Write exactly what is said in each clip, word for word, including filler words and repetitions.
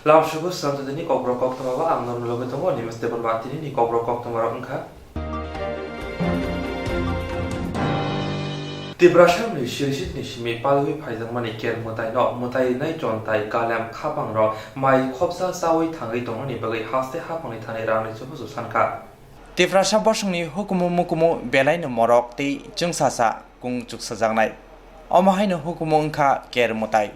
Tamsugo Sanjotini kokborok koktwma ba ang norno logi tongo, Nimes Debbarma tini ni kokborok koktwma rok wngkha. Tiprasani sirisitni simi palwi phaijakmani ker mwtaino mwtai rinai chontai galem khapangrok mai khopsa chawi thangwi tongnani bagwi haste haphangni thani rangni chubachu sankha. Tiprasa bosongni hukumu mukumu belaino morok tei chwngsacha kung chuksajaknai. Omo haino hukumu wngkha ker mwtai.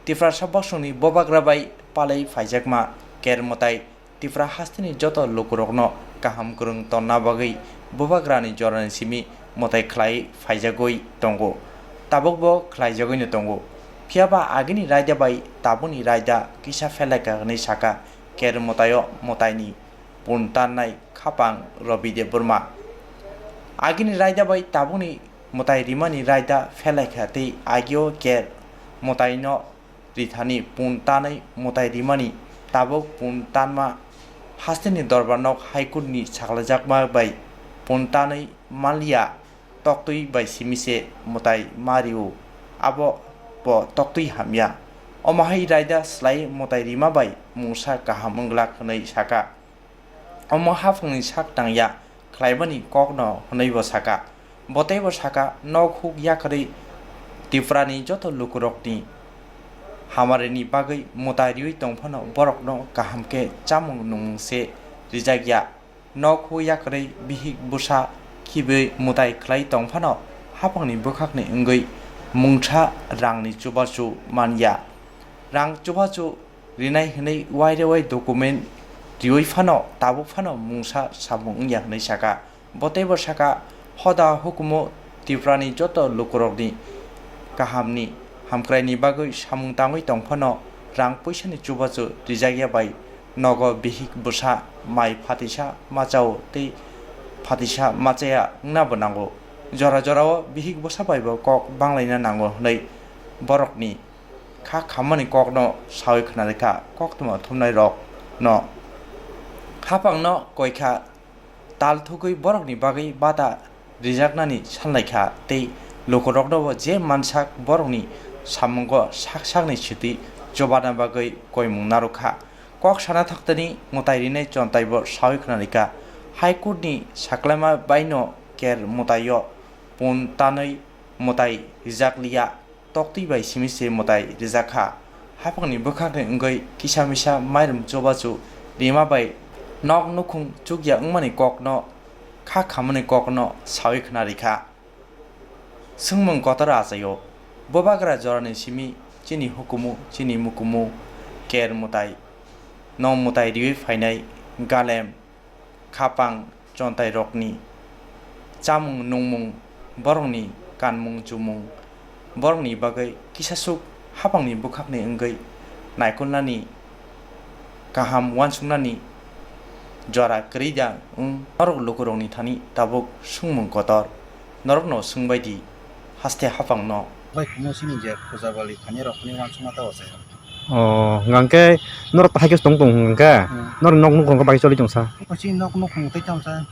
Tiprasa bosongni bubagra bai palai phaijakma ker mwtai Tipra hasteni joto lukurokno kaham kwrwng tonna bagwi bubagrani jorani simi mwtai khlai phaijagwi tongo. Tabukbo khlaijagwino tongo. Phiyaba agini raida bai tabukni raida kisa phelaikha hwnwi sakha ker mwtaio mwtaini pun tannai khapang Robi Debbarma. Agini raida bai tabukni mwtai rimani raida phelaikha tei agio ker mwtaino rithani pun tanwi mwtai rimani tabuk pun tanma hasteni dorbar nok High Court ni sakhlaijakma bai pun tanwi manliya. Toktwi bai simi se mwtai ma rio, abo bo toktwi hamya. Omo hai raida slai mwtai rima bai mungsa kaham wng glak hwnwi sakha. Omo haphangni sak tangya khlaimani kokno hwnwi bo sakha. Bo teibo sakha, nok huk yakarwi Tiprani joto lukurokni hamarini bagwi mwtai riwi tong phano borokno kaham khe chamung nungmung se rijak ya. Nok huk yakarwi bihik bwsa khibiwi mwtai khlai tong phano haphangni bwkhakni wngwi mungsa rangni chubachu man ya. Rang chubachu rinai hwnwi wairewai document riwi phano tabuk phano mungsa samung wng ya hwnwi sakha. Bo teibo sakha, hoda hukumu Tiprani joto lukurokni kahamni hamkraini bagwi samung tangwi tong phano rang puisani chubachu rijak ya bai nogo bihik bwsa mai phatisa machao tei phatisa machaya wngna bo nango. Jora jorao bihik bwsa bai bo kok banglaina nango hwnwi borokni kha khammani kokno sawi khwnarikha koktwma thumnairokno. Haphangno koikha tal thugwi borokni bagwi bata rijaknani sanlaikha tei lukuroknobo je mansak borokni samungo sak sakni sitwi chubana bagwi koimung narwkha. Kok sana thaktani mwtai rinai chontaibo sawi khwnarikha. High Court ni saklaima baino ker mwtaio pun tanwi mwtai rijakliya. Toktwi bai simi se mwtai rijak kha. Haphangni bwkhakni wngwi kisa misa mairum chubachu rima bai nok nukhung chukya wngmani kokno, kha khamani kokno sawi khna rikha. Swngmung kotor achaio, bubagra jorani simi chini hukumu, chini mukumu, ker mwtai, no mwtai riwi phainai galem, khapang chontairokni chamung nungmung, borokni kanmung chumung, borokni bagwi kisasuk haphangni bwkhakni wngwi naikolnani kaham uansuknani jora kwrwi da wng norok lukurokni thani tabuk swngmung kotor. Norokno swngbai di haste haphangno. Bai khumui sini je puja bali khainai rok hwnwi uansukma ta o se. O, hwnkhe norok tahai khe tong tong hwnkhe Hmm. Norok nok nukhung khe bai choli tong sa. Eko chini nok nukhung tei tamo sa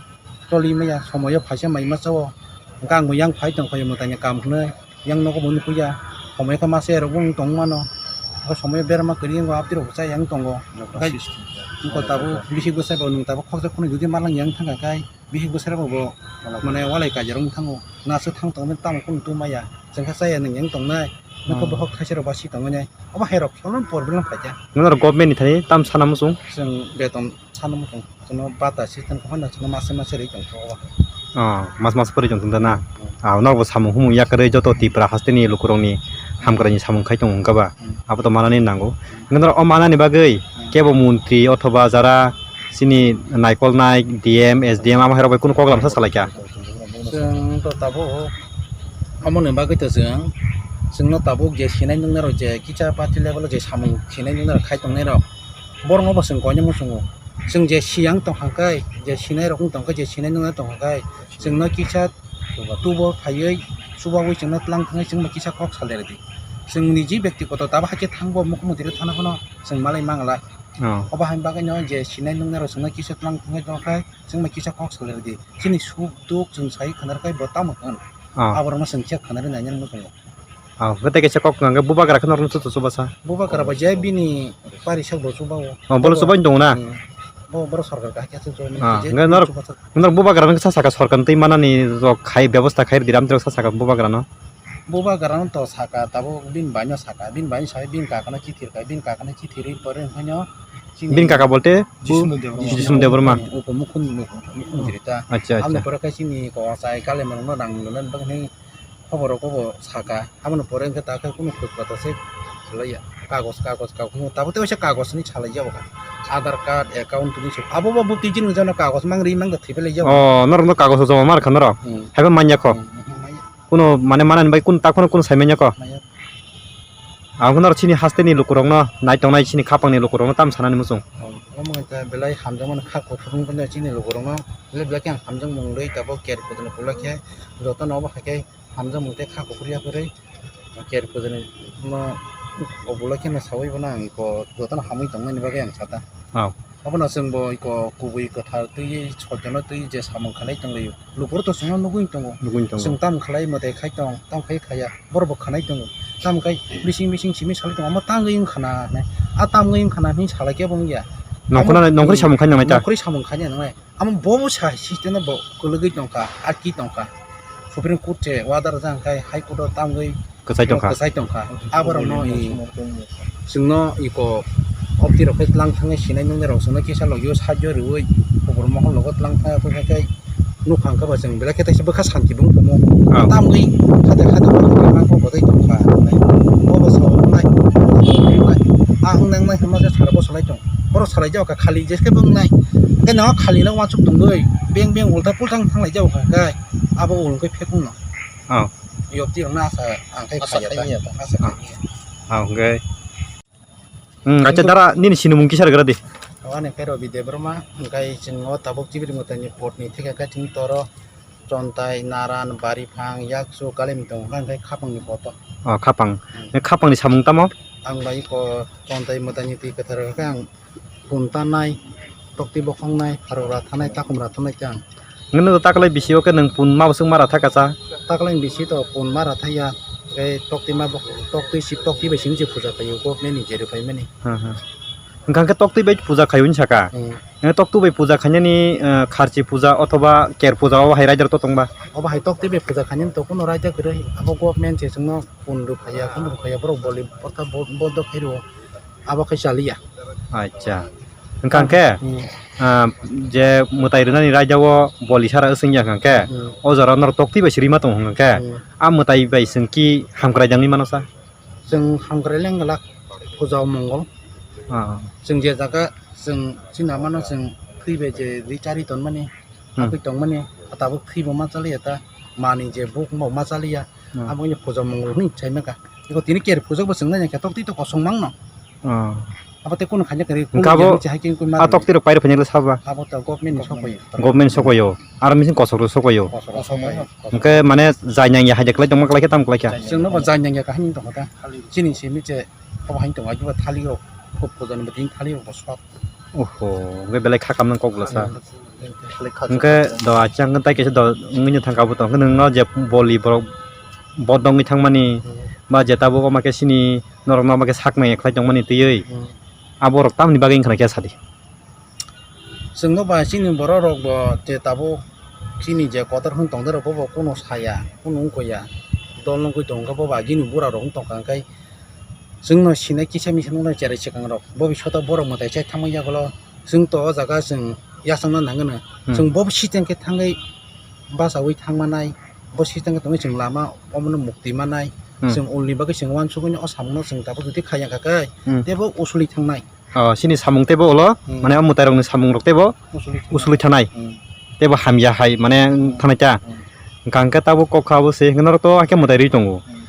choli maya somoyo phaisa mai masa o. Hwnkhe ang bo yang phai tong khayo mwtai ni kam hwnwi yang nogo bo nukhuya. Somoyo khe masa erok bo wng tong mano. Eko somoyo berma kwrwi wng abdi rok bo cha yang tongo. Hwnkhe tabuk bisi bwsai bo nwng tabuk khoroksa khunui jodi malang yang thangkha khai. Bihik bwsarok bo mane walai kaijarok wng thango. Naso thang tongmani tamo kunu tuma ya. Chwng khe chaya nwng yang tongnai. Nwng khe bokhok thaisa rok basi tongmani. Obo hai rok solo problem phaikha. Nwng norok government ni thani tam sana muchung? Chwng beton sana muchung. Chwngno bata system khe hwnna chwngno mase mase rwi tongkha obo. Oh, mas mas pori tong tong na. Ah, norok bo samung humung yakarwi joto Tipra hasteni lukurokni hamkraini samung khai tongo hwnkha ba? Hmm. Abo to manani nango. Hwnkhe norok o manani bagwi Hmm. kebo montri othoba jara chini naikolnai D M, S D M amo hai rok bai kunu koklam sa salai kha. Chwng to tabuk omo ni bagwi to chwng, chwngno tabuk je sinai nungnai rok je kicha party level o je samung sinai nungnai rok khai tongnai rok, borok no bo chwng koinwi muchungo. Chwng je siyang tong kha khe, je sinai rok wng tong khe, je sinai nungnai tong kha khe, chwngno kisa tubo phaiwi, chubawi chwngno tlang thangwi chwng bai kisa kok salai rwdi. Chwng niji bektigoto tabuk hai khe thangbo mukhumunti rw thana phano chwng malai mangla. Oh. Obo hai bagwi no je sinai nungnai rok chwngno kisa tlang thangwi tong khe chwng bai kisa kok salai rwdi. Chini suk duk chwng sai khwna rwkhe bo tamo hwn. Oh. Aborokno chwng khe khwna rw nainani muchungo. Ah, hwnkhe tei kaisa kok hwnkhe bubagra khe norokno chuto chubasa. Bubagra bai je bini pari sak bo chuba o. Oh, bolo chubai tong na? Hmm. Bo, boro sarkar kahai khe chuba mani. Ah, je hwnkhe norok, chuba sak. Norok bubagra no sa saka sarkar twi manani rok khai bebosta khai rwdi ram rok sa saka bubagra no. Bubagra no to saka tabuk bini bai no saka, bini bai no sai bini kaka no chithir khai, bini kaka no chithir ri pore hwnkhe no chini Bini kaka bolte? Jisnu Debbarma. Jisnu Debbarma. Upo mukhun, mukhun, mukhun jiri ta. Acha, acha. Aboni pore khe chini ko achai kale manung no rang nang bagwi khobor rok bo saka. Aboni pore hwnkhe ta khe kunu khwk pata se khlaiya. Kagos, kagos, kagos. Tabuk tei waisa kagos ni salai ya bo kha. Aadhaar card, account ni se. Abo bo bukti jini jano kagos mang ri mang da thwi belai ya bo. Oh, norok no kagos joma mar kha norok. Hmm. Haibo manya kho. Hmm, hmm, manya. Kuno mane manani bai kun takhwno kun sai manya kho. Manya. Ang norok chini haste ni lukurokno nai tongnai chini khapang ni lukurokno tam sanani muchung. Oh, omo hwnkhe belai hamjakmani kha kuphur wngkha chini lukurokno. Belai belai khe ang hamjakmung rwi tabuk care khujano puila khe jotono obo hai khe hamjakmung tei kha kuphur ya kwrwi care khujani no obolai kheno saui bono ang iko jotono hamui tongmani bagwi ang sata. Oh. Abono chwngbo iko kubui kwthar twiwi soitono twiwi je samung khalai tonglaio. Lukurok to chwngno nugui tongo. Nugui tongo. Chwng tam khlai mwtai khai tong, tam khai khaya. Borok bo khanai tongo. Tam khai bising bising simi salai tongo. Omo tangwi wngkha na hinwi. A tamwi wngkha na hinwi salai khe bo wngya. Nongkhorna, amo, nongkhorni samung khai nangnai ta? Nongkhorni samung khai nangnai. Amo bobo sa system no bo kwlwgwi tongkha, atki tongkha. Supreme Court se order rwjak khai High Court o tamgwi kwchai tongkha. Kwchai tongkha. Aborokno i chwngno iko opti rok khe tlang thangwi sinai nungnai rok chwngno kisa logio sajio rwui kubur mohor logo tlang thangya khe khai nukha hwnkhe bo chwng belai khe teisa bwkha santi bo wng tongmo. Ah. Tamgwi hade hade mangkok bodai tongkha. Bobo sa nai, ah, wngnai hwnma khe sara bo salai tong. Borok salai jao kha khali jeskhe bo wngnai. Khe no khali no uansuk tongwi beng beng ulta pulta wng thanglai jao kha khe abo ulungkhe phekung no. Oh. Yopti rok no asa ang khe khaya ta. Asa khaya ta. Asa khaya. Ah, okay. Hmm, acha dara nini sinimung kisa rwgra di. Ani khe Robi Debbarma, hwnkhe chwng o tabuk Chibiri Mwtaini pot ni thika khe chwng toro Chontai, Naran, Bariphang, Yakchu, Kalimtong, hwnkhe Khapang ni pot o. Oh, Khapang. Hmm. Khapang ni samung tamo? Ang bai ko Chontai Mwtaini twi kwthar khe ang pun tanai, tokti bokhongnai, pharok rathanai, takhum rathanai khe ang. Nwng taklai bisi o khe nwng pun ma bwswk ma ratha kacha? Taklai bisi to pun ma rathaya, tei tokti ma bok-, tokti si, tokti bai simi se puja khaio, government ni jeri paimani. Ha, ha. Hwnkha khe tokti bai puja khaio hinwi saka? Hmm. Nwng tokti bai puja khainani, eh, kharchi puja othoba ker puja o hai raida rok to tongba? Obo hai tokti bai puja khainani to kuno raida kwrwi, abo government se chwngno pun rw phaiya, khum rw phaiya, borok boli, borok bo-, bodo khairwo. Abo khe chaliya. Acha. Hwnkha khe, hmm, ah, je mwtai rwnani raida o boli sara wswngya hwnkha khe, hmm, o jora norok tokti bai se rima tongo hwnkha khe, hmm, a mwtai bai chwng ki hamkrai jangwi mano sa? Chwng hamkrai leng glak puja o mongol. Ah. Chwng je jaga chwng chini amano chwng thwi bai je ri chari tonmani, hmm, aboni tongmani, tabuk thwi bo ma chaliya ta, mani je buk bo ma chaliya, hmm, abo wngya puja mongol hwnwi sai maka. Eko tini ker pujak bo chwng nai khe tokti to kosong mang no. Oh. Abo tei kunu khaina kwrwi. Hwnkhe abo kunu hai khe kunu a tokti rok pairok phainai le saba? Abo to government ni sokoyo. Government sokoyo. Aro missing kosok rok sokoyo. Kosok rok sokoyo. Hwnkhe mane jai nang ya hai de kwlai tongma kwlai khe tam kwlai kha. Chwngno bo jai nang ya kha hini tongkha ta. Chini simi che abo hai tong ai thali rok. Kok puja ni bo tin thali rok bo sok. Oho, hwnkhe belai kha kamnang kok bwlasa. Hwnkhe do achang tai kaisa do wngwi thangkha bo tong. Hwnkhe nwngno je boli borok bodongwi thangmani, hmm, ba je tabuk omo khe sini norokno omo khe sak nai khlai tongmani twiwi. Hmm. Aborok tamni bagwi wngkha na khe sadi? Chwngno ba chini borok rok bo je tabuk chini je kotor hwn tongdorok bo, bo kunu saya, kunu wngkhoya. Dol wngkhui tongkha bo ba gini bura rok wng tongkha hwnkhe chwngno sinai kisa misa nuknai cherai swkang rok. Bo bisoto borok mwtai chai thangma yagulo chwng to o jaga chwng yachangna nangano. Hmm. Chwng bo system khe thangwi bachaui thangmanai, bo system khe tongwi chwng lama omono mukti manai. Hmm. Chwng ulni bagwi chwng uansukgwi o samungno chwng tabuk jodi khaiya kha khe, hmm, teibo usuli thangnai. Oh, chini samung teibo ulo, hmm, mane o mwtairokni samungrok teibo usuli thangnai. Usuli thanai. Hmm. Teibo hamya hai mane, hmm, thangnai ta. Hmm. Hwnkha hwnkhe tabuk kok kha bo se hwnkhe norok to hakhe mwtai rwi tongo. Hmm.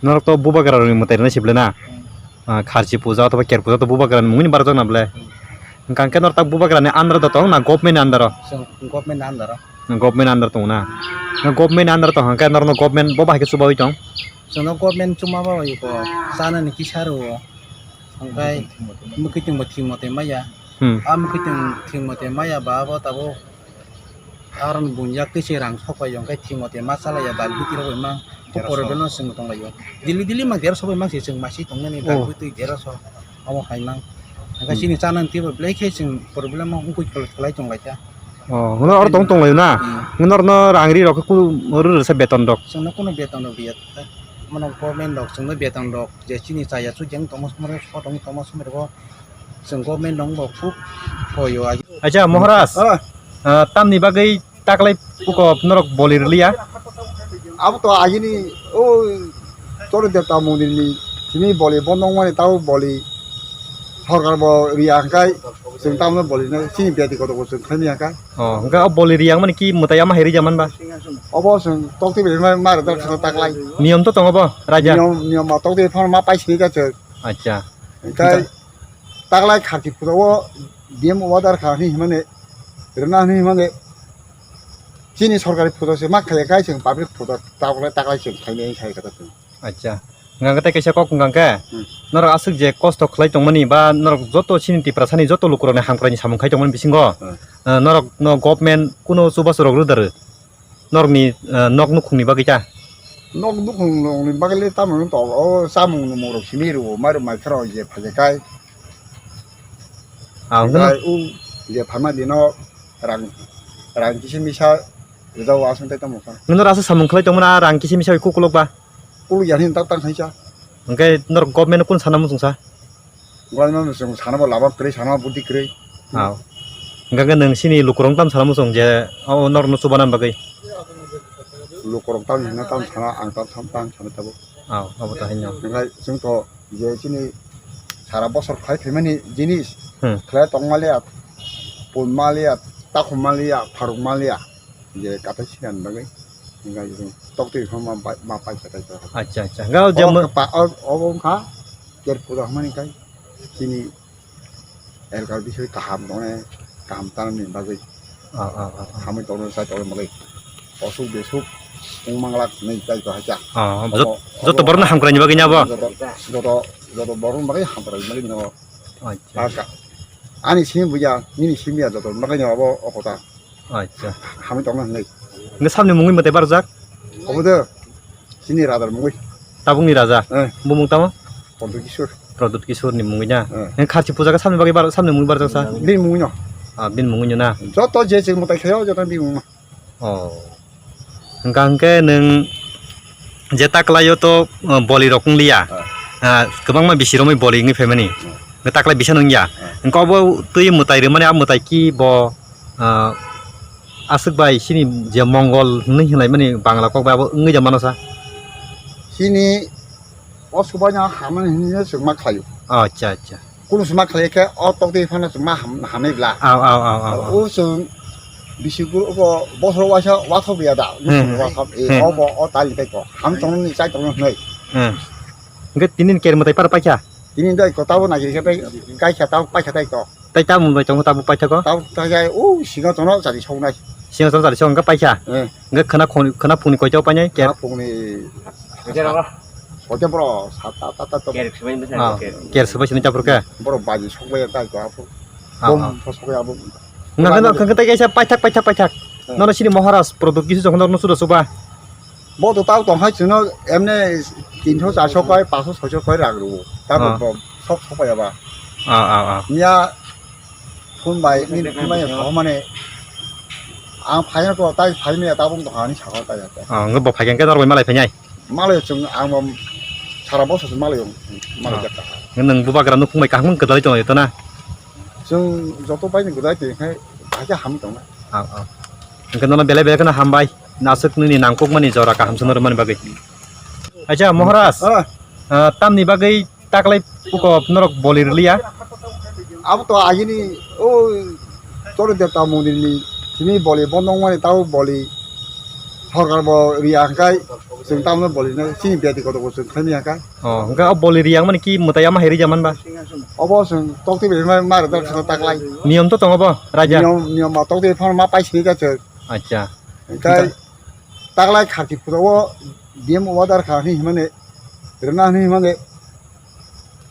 Norok to bubagra rokni mwtai rwna se ble na? Hmm. Ah, kharchi puja othoba ker puja to bubagra ni mungni barjak na ble? Hmm. Hwnkha hwnkhe norok ta bubagra ni under o tong na government ni under o? Chwng government ni under o. Government under tongo na? Na government under tong hwnkhe norokno government bo bahai khe chubaui tong? Chwngno government chuma bagwi ko chanani kisa rwo. Hwnkhe mwkhwtwng bo thik mote maya. Hmm. A mwkhwtwng thik mote maya ba abo tabuk aroni buini yak twi se rang sok pai hwnkhe thik mote ma chalaiya dal biti rok bai ma. Problem no chwng tonglaio. Daily daily ma derso bai mangsi chwng masi tongnani Oh. dagwi twi derso. Abo hai mang. Hwnkhe Hmm. chini chanani twibo belai khe chwng problem o wngwi khlai tonglaikha. Oh, hwnkheno oro tong tonglaio na? Hmm. Hwnkheno orno rang ri rok khe ku oro rwsa beton rok. Chwngno kuno beton rok riya. Mano government rok chwngno beton rok je chini chaya chujang tongma somare sotong tongma somare bo chwng government rok bo khub hoyo. Acha Maharaj, Ah. ah, tamni bagwi taklai puko norok boli rwliya? Abo to agini o Choro Debta mondir ni simi boli bondo wngmani tabo boli sorkar bo riya hwnkhe chwng tamo boli no chini beti kotor bo chwng khaimya hwnkhe. Oh, hwnkhe o boli riya wngmani ki mwtai ama hai rija man ba? Obo chwng tokti bai ma, ma rwdak khana taklai. Niyom to tongo bo, raja? Niyom, niyom ma tokti phano ma paisini ka chwng. Acha. Hwnkhe taklai kharchi puja o D M order kha hwnwi hwnmani rwna hwnwi hwnmani chini sorkari puja se ma khaiya khai chwng public puja taklai, taklai chwng khainai sai kha chwng. Acha. Hwnkhe tei kaisa kok hwnkha khe, Hmm. norok aswk je kosto khlai tongmani ba norok joto chini Tiprasani joto lukurokni hamkraini samung khai tongmani bisingo, Hmm. eh, norok no government kuno chubachu rok rwda rw? Norokni, eh, nok nukhungni bagwi ta? Nok nukhungni bagwi le tamo wng tong, o chamung nwmung rok simi rwo, mairum mai kheno je phaikhe kai. Ah, hwnkhe no- Kai u je phaima dino rang, rang kisa misa rwjao aswk tei tamo kha. Nwng noro aswk samung khlai tongmani, ah, rang kisa misa bai kukulok ba? Kuluk ya hini tak tang khaisa. Hwnkhe norok government no kun sana muchungsa? Wal no chwng sana bo lama kwrwi, sana bo budi kwrwi. Aw. Hwnkhe nwng sini lukurok tamo sana muchung je o norokno chubana bagwi? Lukurok tamo hino tamo sana, ang tamo sana, tamo sana tabuk. Aw, abo to haino. Hwnkhe chwng to je chini sara bosor khlai phaimani jinis, Hmm. khlai tongmaliya, punmaliya, takhumaliya, pharukmaliya, je kathai sinani bagwi, hwnkhe chwng toktwi phano ma pai-, ma paisa tei to. Acha, acha. Hwnkhe o je Obo mo- pa-, o-, obo wngkha Ker puja hwnmani khe chini elkar bisoi kaham tongmani, kaham tanani bagwi. Ah, ah, ah, ah. Hamwi tongmani, chai tongmani bagwi. Osuk besuk wng manglak hinwi chai to hacha. Ah, jot-, Obo, joto obo borokno hamkraini bagwi na bo? Joto, joto, joto borokni bagwi hamkraini bagwi no. Acha. Ani simi buya, nini simi ya joto bagwi no obo o kota. Acha. Hamwi tongna hinwi. Nge samni mungwi mwtai barjak? Obo de, chini rajar mungwi. Tabukni raja? Eh. Bumung tamo? Prodot Kishore. Prodot Kishore ni mungwi na? Eh. Nge kharchi puja khe samni bagwi bar-, samni mungwi barjak sa? Bini mungwi no. Ah, bini mungwi no na? Joto je chwng mwtai khayo, joto bini mungwi no. Oh. Hwnkha hwnkhe nwng je taklaio to, uh, boli rok wng liya. Ah. Ah, kwbangma bisi romwi boli wngwi phaimani. Hmm. Hwnkhe taklai bisa nung ya. Ah. Hwnkhe obo twi mwtai rwmani, a mwtai ki bo, ah, aswk bai chini je Mongol hwnwi hwnlaimani Bangla kok bai abo wngwi da mano sa? Chini o subaino hamani hinwi chwng ma khlaio. Acha, acha. Kunu se ma khlai khe o tok twi phano chwng ma ham-, hamwi bla. Aw, aw, aw, aw, aw. O chwng bisi kuru bo bosor waisa wathok ya da. Hmm. Wathok, e, Hmm. obo o tali tei ko. Ham tongni chai tongno hnai. Hmm. Hwnkhe tini ni ker mwtai para paikha? Tini dai ko tabo nai khe pai, kai kha tabo paikha tai ko. Tai tamo bai tongo tabo paithago? Tabo tai o singa tongno chari songnai. Singa tongno chari song hwnkhe paikha? Eh. Hwnkhe khwna khoni, khwna phungni koito painai ker? Khwna phungni Koito bro, sat, ta, ta, ta, ta. Ker swbai bwsa Ah, ker. Ker swbai sini chapur khe? Bro, baji sokbai ta ko apo. Ah, Bom ah. Sokbai abo. Hwnkhe no, hwnkhe tai kaisa paithak, paithak, paithak. Hmm. Nono sini Maharaj, Prodot Kishore jokhon norno suda suba. Bo to tao tong hai chwngno emne tinso charso koi, panso soiso koi rang rwo. Tabo Ah. Bo sok sok bai aba. Ah, ah, ah. Nya phone bai, ni phone bai ko mane ang phaina to tai phai me tabung to hani sakha tai. Ah, ngo bo phai khe norok bai malai phainai. Malai chwng ang bo sara bosor se malai malai Ah. Jakha. Nge nwng bubagra nukhung bai kaham kwdalai tongo to na? Chwng joto bai ni kwdalai twi khai bahai khe hamwi tongna. Ah, ah. Hwnkhe nono belai belai kheno hambai. Naswk nini nangkukmani jora kaham se norwmani bagwi. Acha Maharaj, Ah. ah, tamni bagwi taklai puko norok boli rwliya? Abo to agini o Choro Debta mondir ni simi boli bondo wngmani tabo boli sorkar bo riya hwnkhe chwng tamo boli no chini beti kotor bo chwng khlaimani hwnkhe. Oh, hwnkhe o boli riya wngmani ki mwtai ama hai rija man ba? Obo chwng tokti bai ma, ma rwdak khana taklai. Niyom to tongo bo, raja? Niyom, niyom ma tokti phano ma paisini ka chwng. Acha. Hwnkhe Hwnkhe taklai kharchi puja o D M order kha hwnwi hwnmani rwna hwnwi hwnmani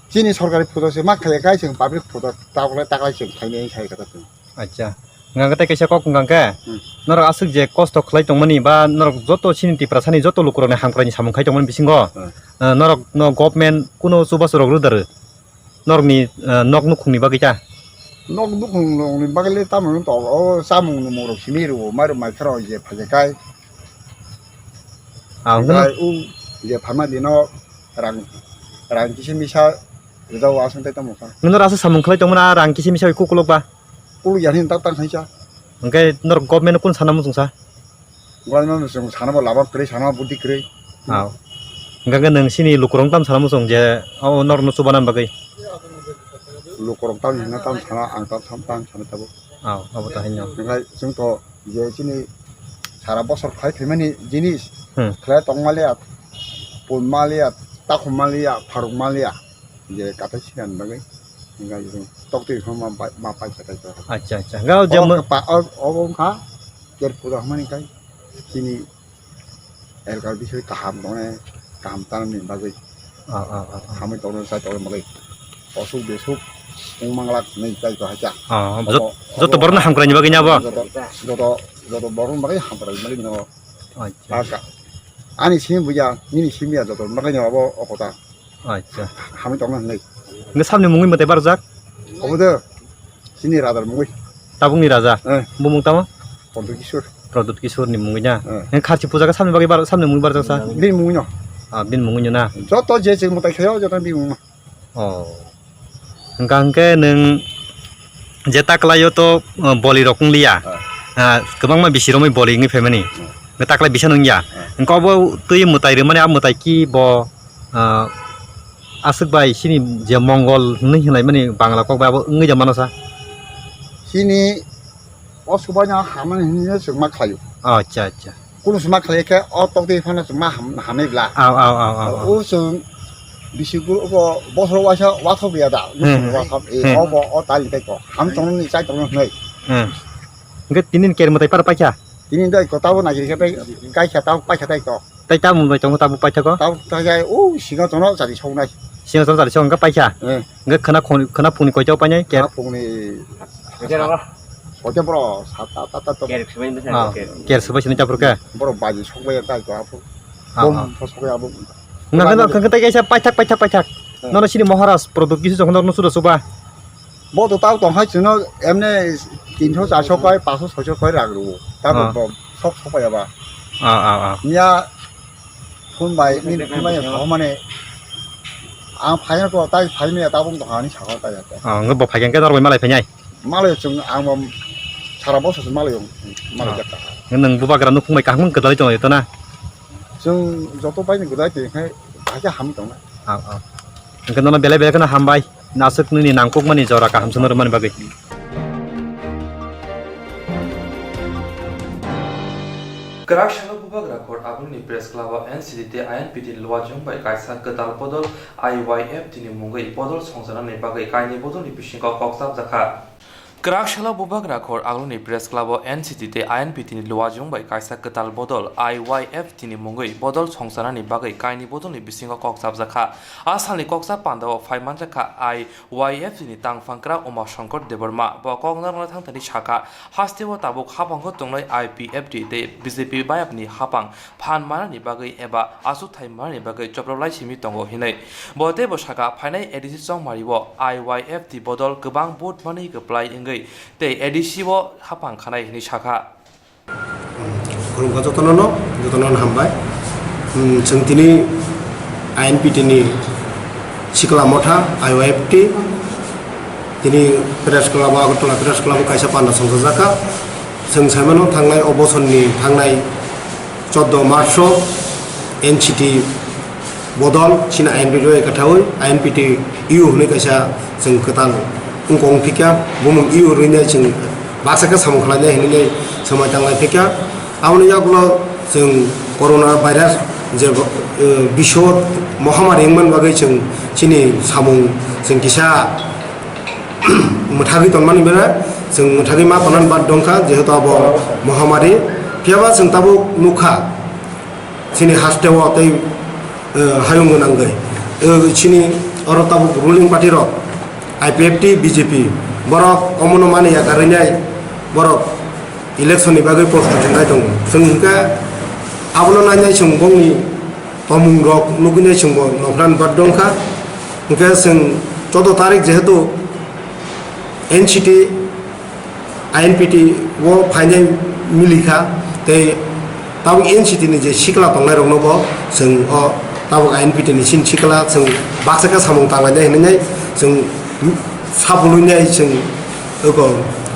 chini sorkari puja se ma khaiya khai chwng public puja taklai, taklai chwng khainai sai kha chwng. Acha. Hwnka khe tei kaisa kok hwnka khe, Hmm. norok aswk je kosto khlai tongmani ba norok joto chini Tiprasani joto lukurokni hamkraini samung khai tongmani bisingo, Hmm. eh, norok no government kuno chubachu rok rwda rw? Norokni, eh, nok nukhungni bagwi ta? Nok nukhung rokni bagwi le tamo wng tong, o chamung nwmung rok simi rwo, mairum maikha rok je phaijak kai. Ah, hwnkheno Bai u je pharma dino rang, rang kisa misa rwjao aswk tei tamo kha. Nwngnor aswk samung khlai tongmani, ah, rang kisa misa bai kukulok ba? Kuluk ya hwnwi tak tang khaisa. Hwnkhe norok government no kunu sana muchung sa? Government no chwng sana bo lama kwrwi, sana bo buddi kwrwi. Aw. Hwnkhe nwng sini lukurok tamo sana muchung je o norokno chubana bagwi? Lukurok tamo hwnna tamo sana, ang tamo sam tang sana tabuk. Aw, abo to haino. Hwnkhe chwng to je chini sara bosor khlai phaimani jinis Hmm. khlai tong maliya, pun maliya, takhum maliya, pharuk maliya, je kathai sinani bagwi, hwnkhai chwng toktwi phano ma pai, ma paisa tai to. Acha, acha. Hwnkhai o je mo- pa, o, obo wngkha ker puja hwnmani kai chini elkar bisoi kaham tongnai, kaham tanani bagwi. Ah, ah, ah, ah. Hamwi tongno chai tongno bagwi. Osuk besuk wng manglak hinwi chai to hacha. Ah, jot-, Obo, joto obo borokno hamkraini bagwi nya bo? Joto, joto, joto borokni bagwi hamkraini bagwi no. Acha. Aka. Ani simi buya, nini simi ya joto bagwi no obo okota. Acha. Hamwi tongno hinwi. Nge samni mungwi mwtai barjak? Obo de. Chini rajar mungwi. Tabukni raja? Eh. Bumung tamo? Pradyut Kishore. Pradyut Kishore ni mungwi na? Eh. Nge kharchi puja khe samni bagwi bar-, samni mungwi barjak sa? Bini mungwi no. Ah, bini mungwi no na? Joto je je mwtai khayo, joto bini mungwi no. Oh. Hwnkha hwnkhe nwng je taklaio to, uh, boli rok wng liya. Ah. Ah, kwbangma bisi romwi boli wngwi phaimani. Hmm. Nge taklai bisa nung ya. Hmm. Hwnkhe obo twi mwtai rwmani, a mwtai ki bo, ah, aswk bai chini je Mongol hwnwi hinlaimani Bangla kok bai abo wngwi da mano sa? Chini o subaino hamani hinwi chwng ma khlaio. Acha, acha. Kunu chwng ma khlai khe o tokti phano chwng ma ham-, hamwi bla. Aw, aw, aw, aw, aw. O chwng bisi gu-, obo bosor waisa wathok ya da. Hmm. Wathok, eh, Hmm. obo o tali tei ko. Ham tongni chai tongno hwnwi. Hmm. Hwnkhe tini ni ker mwtai para paikha? Tini dai ko tabo nagiri khe tai kaikha tabo paikha tai ko. Tai tamo bai tongo tabo paithakgo? Tabo paithakgo, o singa tono chari soknai. Singa tono chari sok hwnkhe paikha? Eh. Hwnkhe khwna khon-, khwna phungni koito painai? Ker- Khwna phungni koito bro, sat, aat, aat, aat, aat. Ker swbai bwsa Ah, ker. Ker swbai sini chapur khe? Bro, baji sokbai ta ko apo. Ah, Bom ah. Sokbai abo. Hwnkhe no, hwnkhe tai kaisa paithak, paithak, paithak. Eh. Nono sini Maharaj product kisi jokhon no sura suba. Bo to tao tong hai chwngno emne tinso charso koi, panso soiso koi rang rwo. Tamo Ah. Bo sok sok ya ba. Ah, ah, ah. Miya phone bai, ni phone bai thok mane. Ang phaina to tai phai miya tabung to hani sakha tai ya. Ah, nge bo phai khe norok bai malai phainai. Malai chwng ang bo sara bosor se malai malai Ah. Jakha. Nge nwng bubagra nukhung bai kaham kwdalai tong to na. Chwng joto bai ni kwdalai tong khai bhai khe ham tong na. Ah, ah. Hwnkhe nono belai belai kheno hambai. Naswk nini nangkukmani jora kaham se no rwmani bagwi. Kwrak salo Bubagra Khor Agulni Press Club o N C T tei I N P T ni luajwng bai kaisa kwtal bodol I Y F T ni mungwi bodol songcharnani bagwi kainwi bodolni bisingo kok chapjakha. Kwrak salo Bubagra Khor Agulni Press Club o N C T tei I N P T ni luajwng bai kaisa kwtal bodol I Y F T ni mungwi bodol songcharnani bagwi kainwi bodolni bisingo kok chapjakha. A salni koksa pandao phai manjakha I Y F T ni tangphangkra Uma Shankar Debbarma. Bo kok narwkna thangthani sakha, hasteo tabuk haphangkho tongnai I P F T tei B J P bayapni haphang phan manani bagwi eba achukthai manani bagwi choprolai simi tongo hinwi. Bo teibo sakha, phainai A D C chongmari o I Y F T bodol kwbang vote manwi kwplai wngwi tei A D C o haphang khanai hinwi sakha. Khulumkha jotono no, jotono no hambai. Hmm, chwng tini I N P T ni Sikla Motha, I Y F T, tini Press Club o, Agartala Press Club o kaisa panda songchajakha. Chwng saimano thangnai o bosor ni thangnai chordo March o N C T bodol chini I N P T bai kwthaui I N P T U hwnwi kaisa chwng kwtal wngkong phikya, bumung U rwinai chwng baksa khe samung khlainai hwnwi swmai tanglai phikya. Aboni yagulo chwng corona virus je, eh, biswo mohamari wngmani bagwi chwng chini samung chwng kisa mwthagwi tongmani bera chwng mwthagwi ma tongnani bad dongkha, jehetu abo mohamari. Phiyaba chwng tabuk nukha, chini hasteo tei, eh, hayung gwnangwi, eh, chini oro tabuk ruling party rok, I P F T, B J P, borok omono mani yakarwi nai, Borok election ni bagwi prostitution nai tongo. Chwng hwnkhe abono nainai chwng bongni tomung rok nugwi nai chwngbo nokran bad dongkha. Hwnkhe chwng choudo tarik jehetu N C T, I N P T o phainai milikha, tei tabuk N C T ni je sikla tongnai rokno bo chwng o tabuk I N P T ni sin sikla chwng baksa khe samung tanglainai hinwi nai chwng sabulwi nai chwng eko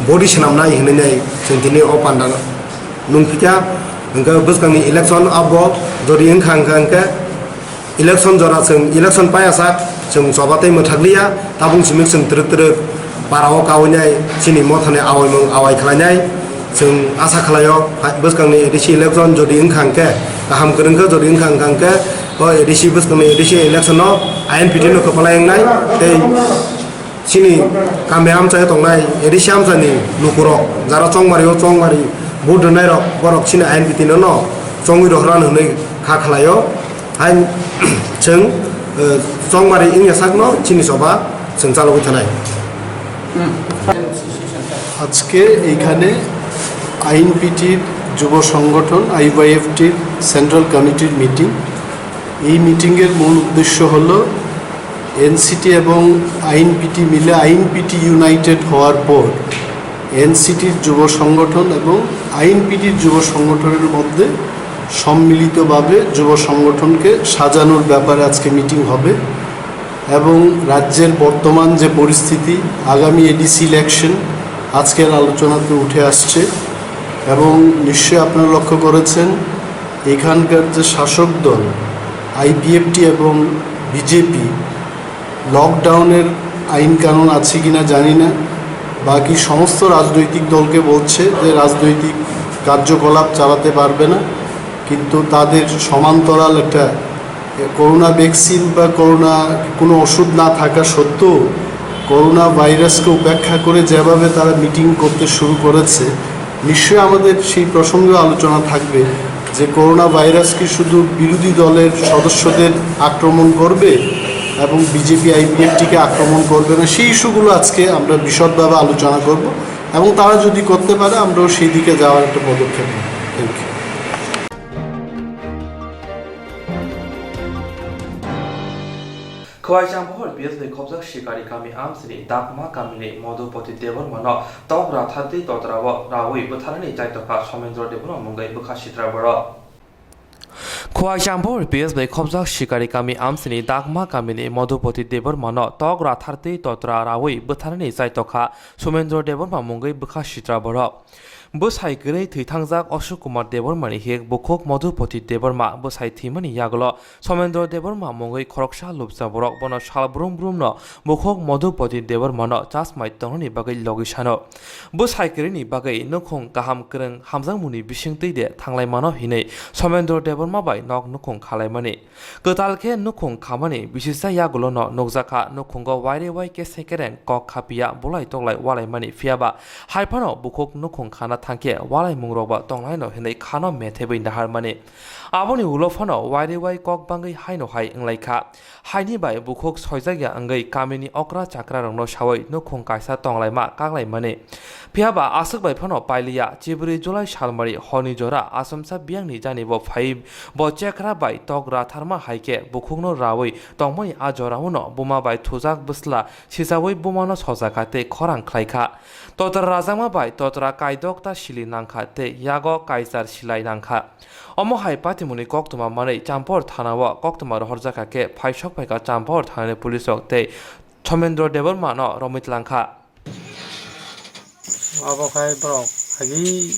body swnamnai hinwi nai chwng tini o panda nungphikha. Hwnkhe bwskangni election abo jodi wngkha hwnkha hwnkhe election jora chwng election paiyasak chwng choba tei mwthakliya, tabuk simi chwng twrwk twrwk para o kaui nai chini mothani awaimung awai khlainai. Chwng asa khlaio bwskangni A D C election jodi wngkha hwnkhe kaham kwrwngkhe, jodi wngkha hwnkha hwnkhe o A D C bwskangni A D C election no I N P T no kwpalai wngnai tei chini kami amchaio tongnai A D C amchaini lukurok, jara chongmari o chongmari vote rwnairok, borok chini I N P T no no chongwi rohorna hwnwi kha khlaio. Hai chwng, eh, chongmari wngya sakno chini choba chwng chalogwi thanai. আজকে এইখানে আইএনপিটির যুব সংগঠন, আইওয়াইএফটির সেন্ট্রাল কমিটির মিটিং। এই মিটিংয়ের মূল উদ্দেশ্য হলো এনসিটি এবং আইএনপিটি মিলে আইএনপিটি ইউনাইটেড হওয়ার পর এনসিটির যুব সংগঠন এবং আইএনপিটির যুব সংগঠনের মধ্যে সম্মিলিতভাবে যুব সংগঠনকে সাজানোর ব্যাপারে আজকে মিটিং হবে এবং রাজ্যের বর্তমান যে পরিস্থিতি, আগামী এডিসি ইলেকশন আজকের আলোচনাতে উঠে আসছে এবং নিশ্চয়ই আপনারা লক্ষ্য করেছেন এখানকার যে শাসক দল আইপিএফটি এবং বিজেপি লকডাউনের আইন কানুন আছে কিনা জানি না, বাকি সমস্ত রাজনৈতিক দলকে বলছে যে রাজনৈতিক কার্যকলাপ চালাতে পারবে না, কিন্তু তাদের সমান্তরাল একটা করোনা ভ্যাকসিন বা করোনা কোনো ওষুধ না থাকা সত্ত্বেও করোনা ভাইরাসকে উপেক্ষা করে যেভাবে তারা মিটিং করতে শুরু করেছে, নিশ্চয়ই আমাদের সেই প্রসঙ্গে আলোচনা থাকবে যে করোনা ভাইরাস কি শুধু বিরোধী দলের সদস্যদের আক্রমণ করবে এবং বিজেপি আইপিএফটিকে আক্রমণ করবে না, সেই ইস্যুগুলো আজকে আমরা বিশদভাবে আলোচনা করব এবং তারা যদি করতে পারে আমরাও সেই দিকে যাওয়ার একটা পদক্ষেপ নেব। Thank you. Khwai Champhor P S bai khobjak Sikari kami amsini Dakma kamini Madhupati Debbarma no tok rathartwi totra o rawi bwtharnani chaitokha Somendro Debbarma mungwi bwkha sitra borok. Khwai Champhor P S bai khobjak Sikari kami amsini Dakma kamini Madhupati Debbarma no tok rathartwi totra rawi bwtharnani chaitokha Somendro Debbarma mungwi bwkha sitra borok. Bwsai kwrwi thwi thangjak Ashok Kumar Debbarmani hik bukhuk Madhupati Debbarma bwsai thwimani yagulo Somendro Debbarma mungwi khoroksa lubsa borok bono sal brum brumno bukhuk Madhupati Debbarmano chasmai tongnani bagwi logi sano. Bwsai kwrwini bagwi nukhung kaham kwrwng hamjakmungni bisingtwi de thanglaimano hinwi Somendro Debbarma bai nok nukhung khalaimani. Kwtal khe nukhung khamani bisisa yagulono nukjakha, nukhungo waire wai kese kereng kok khapiya bulai toklai walaimani, phiyaba haiphano bukhuk nukhung khana thangkhe walaimungrokba tonglaino hinwi khano methebwi naharmani. Aboni ulo phano waire wai kok bangwi haino hai wnglaikha. Haini bai bukhuk soijakya wngwi kamini okra chakrarokno saui nukhung kaisa tonglaima kaklaimani. Phiyaba aswk bai phano pailiya, chibri July salmari horni jora achomsa biyangni jani bo phai bo chekra bai tok ratharma hai khe bukhukno raui tongmani a jorao no buma bai thujak bwsla sichaui bumano sojaka tei khorang khlaikha. Totra rajakma bai totra kaidok ta sili nangkha tei yago kaichar silai nangkha. Omo hai patimungni koktwma manwi Champor thanao koktwma rohorjakha khe phaisok phaikha Champor thanani police rok tei Somendro Debbarma no romwi tlangkha. Abo khai borok agi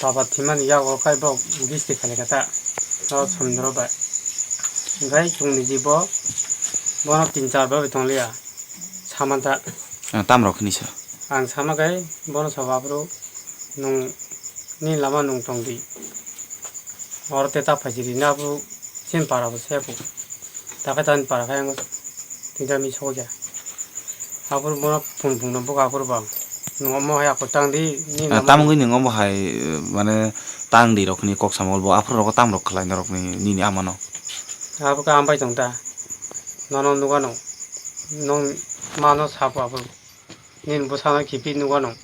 baba thwimani yago khai borok bisti khailai kha ta, o Somendro bai. Hwnkhe chwngni ji bo, bono tin char bai tongliya, samanta. Ang tam rok hinwi sa. Ang sama khai bono sabo, aphuru nwng nini lama nwng tong di. Oro te ta phaisiri na aphuru. Chini para bo se ku. Takai tani para khe ang tinta mi sokya. Aphuru bono phung phung no buka aphuru bang. Nwng omo hai aphuru tang di, ni Ah, lama tamungwi nwng omo hai, eh, mane tang di rok hwnwi kok samo bo aphuru rogo tam rok khlai norok ni nini ama no. Aphuru ka ambai tong ta. Nono nuga no. Nwng mano sapo aphuru. Nini bwsano khibi nugo nwng.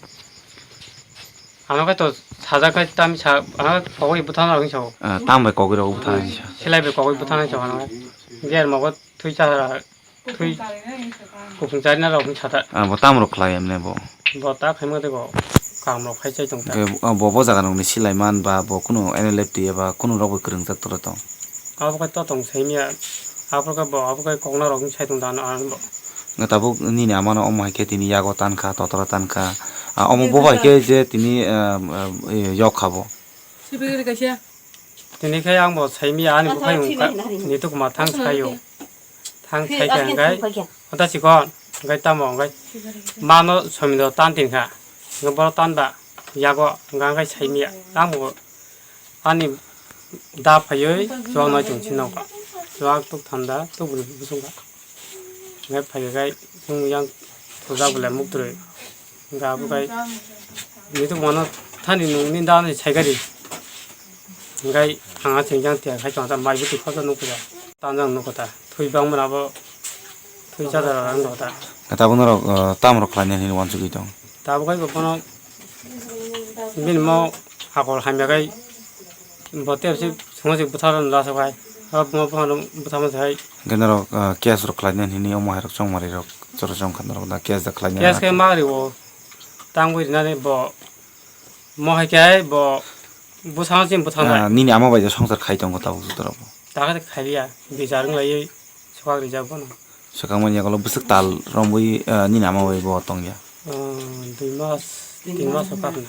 Ano khe to sajak khai tami sa, ano khe kogwi bwthana rok hinwi sao. Ah, tam bai kogwi rok bwthana hinwi sa. Silai bai kogwi bwthana hinwi sao ano khe. Ger mogo thui cha, thui kupung charina rok hinwi sata. Ah, bo tam rok khlai emne bo. Bo ta khaima tei bo kam rok khai chai tong ta. Khe, ah, bo, bo jaga rok ni silai man ba bo kunu N L F T eba kunu rok bo kwrwngjak toro tong. Abo khe to tong saimya. Abo khe bo, abo khe kokna rok hinwi sai tong ta ano, ano bo. Nga tabuk nini amano omo hai khe tini yago tankha, totoro tankha. Ah, omo bo bai khe je tini, ah, ah, eh, yok kha bo. Tini khe ang bo saimya ani bukhai wngkha. Nitu kuma thang sayo. Thang sai khe hwnkhe. Hota sikon. Hwnkhe tamo hwnkhe. Mano somindo tan tin kha. Hwnkhe boro tan ba yago hwnkhe ang khe saimya. Ang bo ani da phaiwi chuwak noi tong si nokha. Chuwak tuk thanda tuk bwrwi bwswk kha. Hwnkhe phai khe chwng yang thujak belai muktrwi. Hwnkhe abo khai nini mano thani nungni da ni saigari. Hwnkhe ang a chwng yang tiya khai tong ta mai bwtwi khorsa nukho ta. Tanjak nukho ta. Thwi bangmani abo thwi chadar ang nukho ta. Tabuk norok, uh, tam rok khlainani hwnwi uansugwi tong. Tabuk khai bo bono bini mo akol hamya khai bo tepsi swngo se bwthar no lasa khai. Abo mo bono bwthar mo sai. Hwnkhe norok, ah, case rok khlainani hwnwi omo hai rok chongmari rok choro chong kha norok da case da khlainani. Case khe ma rio tangwi rinani bo mo hai khe bo bwsano chini bwthar nai. Ah, nini ama bai da songsar khai tongo tabuk joto rok bo. Ta khe khai liya bichar wng laiwi sokak rijak bono. Swkangmani yagulo bwswk tal romwi, ah, nini ama bai bo tongya? Ah, dui mas, tin mas o kapna.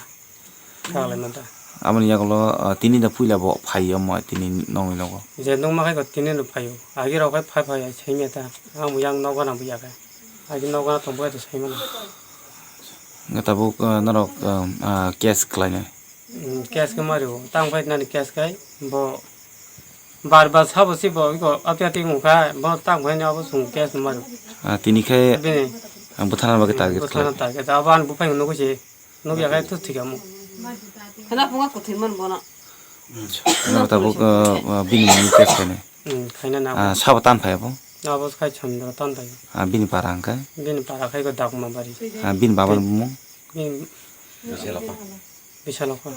Kaglai manta. Aboni yagulo, ah, tini da puila bo phai omo tini nongni nogo. Je nongma khai ko tini no phaio. Agi rok khai phai phai sai meta. Ang bo yang nogo na buya khai. Agi nogo na tongbo to sai mano. Nga tabuk, ah, norok, ah, ah, case khlainai. Hmm, case khe mario. Tang phai nani case khai bo bar bar sabo si bo iko ati ati ngukha bo tang phai ni abo sung case mario. Ah, tini khai bini bwthana bagwi target bwthana khlai. Target abo ani buphai nugo si. Nukya khe thik kamo. Khana phunga kwthwi man bono. Norok tabuk, ah, ah, bini mung case khainai. Hmm, khaina na. Ah, sabo tan phai abo? Abo khai chandra tan phai. Ah, bini para hwnkhe? Bini para khai ko Dakuma bari. Ah, bini baba ni bumung? Bini Bisalokha.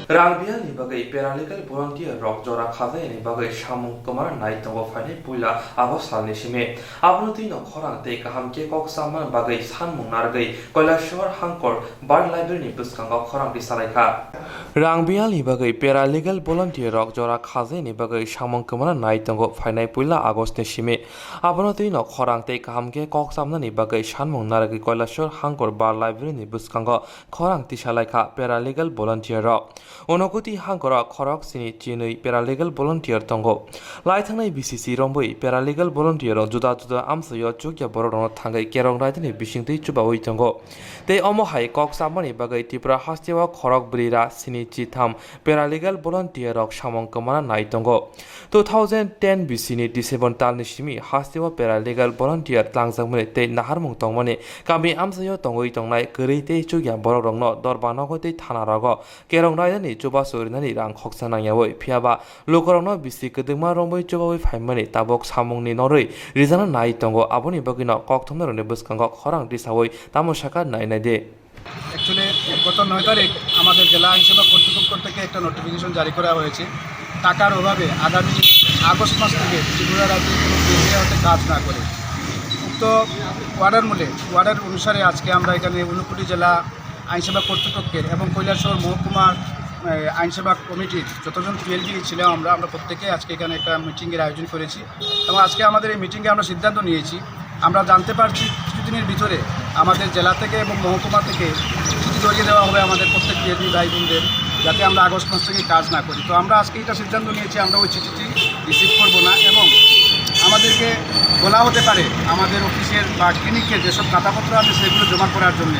Rang biyalni bagwi paralegal volunteer rok jora khajaini bagwi samung kwmana nai tongo phainai puila August salni simi. Abono twino khorang tei kaham khe kok chamani bagwi sanmung narwgwi Kailasor Hangkor Bird Library ni bwskango khorang tisalaikha. Rang biyalni bagwi paralegal volunteer rok jora khajaini bagwi samung kwmana nai tongo phainai puila August ni simi. Abono twino khorang tei kaham khe kok chamnani bagwi sanmung narwgwi Kailasor Hangkor Bird Library ni bwskango khorang tisalaikha paralegal volunteer rok. Unakoti Hangkoro khorok sini chinwi paralegal volunteer tongo. Laithangnai B C C romwi paralegal volunteer rok juda juda amchaio chukya borok rokno thangwi kerong raidani bisingtwi chubawi tongo. Tei omo hai kok chamani bagwi Tripura hasteo khorok brwi ra sini chitham paralegal volunteer rok samung kwmana nai tongo. Two thousand ten B C ni December talni simi hasteo paralegal volunteer tlangjakmani tei naharmung tongmani kami amchaio tongwi tongnai kwrwi tei chukya borok rokno dorba nogo tei thana rogo kerong raidani chubachu rinani rang khoksa nangyawi phiyaba lukurokno bisi kwdwkma romwi chubawi phaimani tabuk samungni norwi rijana nai tongo, aboni bagwino kokthumnairokni bwskango khorang tisawi tamo sakha nai nai di. Actually গত নয় তারিখ আমাদের জেলা আইনসভা কর্তৃপক্ষ থেকে একটা নোটিফিকেশন জারি করা হয়েছে। টাকার অভাবে আগামী আগস্ট মাস থেকে ত্রিপুরা রাজ্যে কোনো কেন্দ্রে হতে কাজ না করে উক্ত অর্ডার মূলে, অর্ডার অনুসারে আজকে আমরা এখানে ঊনকোটি জেলা আইনসভা কর্তৃপক্ষের এবং কৈলাসহর মহকুমার, এ, আইনসভা কমিটির যতজন পিএলবি ছিলাম আমরা, আমরা প্রত্যেকে আজকে এখানে একটা মিটিংয়ের আয়োজন করেছি। এবং আজকে আমাদের এই মিটিংয়ে আমরা সিদ্ধান্ত নিয়েছি, আমরা জানতে পারছি কিছুদিনের ভিতরে আমাদের জেলা থেকে এবং মহকুমা থেকে চিঠি ধরিয়ে দেওয়া হবে আমাদের প্রত্যেক পিএলবি ভাই বোনদের, যাতে আমরা আগস্ট মাস থেকে কাজ না করি। তো আমরা আজকে এটা সিদ্ধান্ত নিয়েছি, আমরা ওই চিঠিটি রিসিভ করব না এবং আমাদেরকে বলা হতে পারে আমাদের অফিসের বা ক্লিনিকের যেসব খাতাপত্র আছে সেগুলো জমা করার জন্য।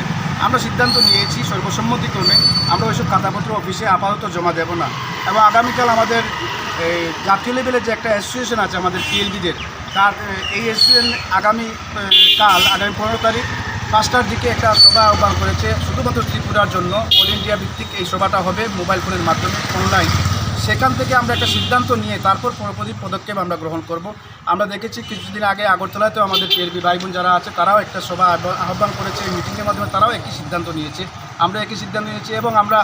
আমরা সিদ্ধান্ত নিয়েছি সর্বসম্মতিক্রমে আমরা ওইসব খাতাপত্র অফিসে আপাতত জমা দেব না এবং আগামীকাল আমাদের এই জাতীয় লেভেলে যে একটা অ্যাসোসিয়েশন আছে আমাদের পিএলবিদের, তার, এ, এই অ্যাসোসিয়েশন আগামী, এ, কাল আগামী পনেরো তারিখ পাঁচটার দিকে একটা সভা আহ্বান করেছে শুধুমাত্র ত্রিপুরার জন্য। অল ইন্ডিয়া ভিত্তিক এই সভাটা হবে মোবাইল ফোনের মাধ্যমে, অনলাইন। সেখান থেকে আমরা একটা সিদ্ধান্ত নিয়ে তারপর পরবর্তী পদক্ষেপ আমরা গ্রহণ করব। আমরা দেখেছি কিছুদিন আগে আগরতলাতেও আমাদের পিএলবি ভাই বোন যারা আছে, তারাও একটা সভা আহ্বা-, আহ্বান করেছে। এই মিটিংয়ের মাধ্যমে তারাও একই সিদ্ধান্ত নিয়েছে, আমরা একই সিদ্ধান্ত নিয়েছি। এবং আমরা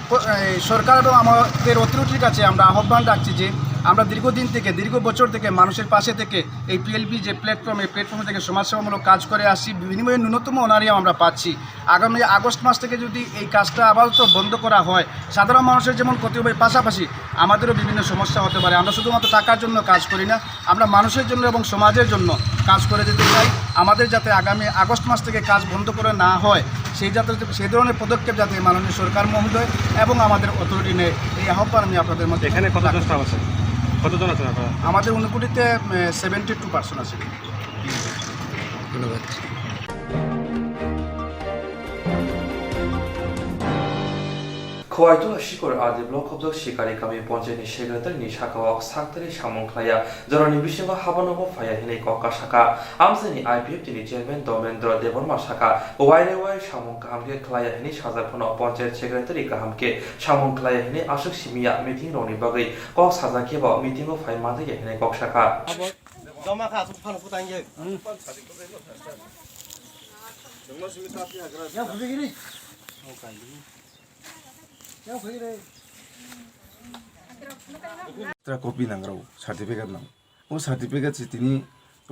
প-, এই সরকার এবং আমাদের অথরিটির কাছে আমরা আহ্বান রাখছি যে আমরা দীর্ঘদিন থেকে, দীর্ঘ বছর থেকে মানুষের পাশে থেকে এই পিএলবি যে প্ল্যাটফর্ম, এই প্ল্যাটফর্ম থেকে সমাজসেবামূলক কাজ করে আসছি। বিনিময়ে ন্যূনতম অনারিয়াম আমরা পাচ্ছি। আগামী আগস্ট মাস থেকে যদি এই কাজটা আপাতত বন্ধ করা হয়, সাধারণ মানুষের যেমন ক্ষতি হবে, পাশাপাশি আমাদেরও বিভিন্ন সমস্যা হতে পারে। আমরা শুধুমাত্র টাকার জন্য কাজ করি না, আমরা মানুষের জন্য এবং সমাজের জন্য কাজ করে যেতে চাই। আমাদের যাতে আগামী আগস্ট মাস থেকে কাজ বন্ধ করে না হয়, সেই যাতে, সেই ধরনের পদক্ষেপ যাতে মাননীয় সরকার মহোদয় এবং আমাদের অথরিটি নেয়, এই আহ্বান আমি আপনাদের মধ্যে এখানে কতজন রাখতে চাই। স্টাফ আছে? কতজন আছেন আপনারা? আমাদের ঊনকোটিতে, এ, সেভেন্টি টু পার্সন আছে। ধন্যবাদ। Khowai Tula Sikor R D block khobjak Sikari kami ponchayat ni secretary ni saka o saktari samung khlaiya. Jorani bisingo habano bo phaiya hinwi kok kasaka. Amchaini I P F T ni chairman Domendra Debbarma saka, waire wai samung kaham khe khlaiya hinwi sajak phano ponchayat secretary kaham khe samung khlaiya hinwi aswk simiya meeting rokni bagwi kok sajak khe bo meeting o phai manjakya hinwi kok saka. Joma kha, aswk phano putang ye. Yang bujigiri. Yang bujigiri. Tra copy nangrao, certificate nang. O certificate si tini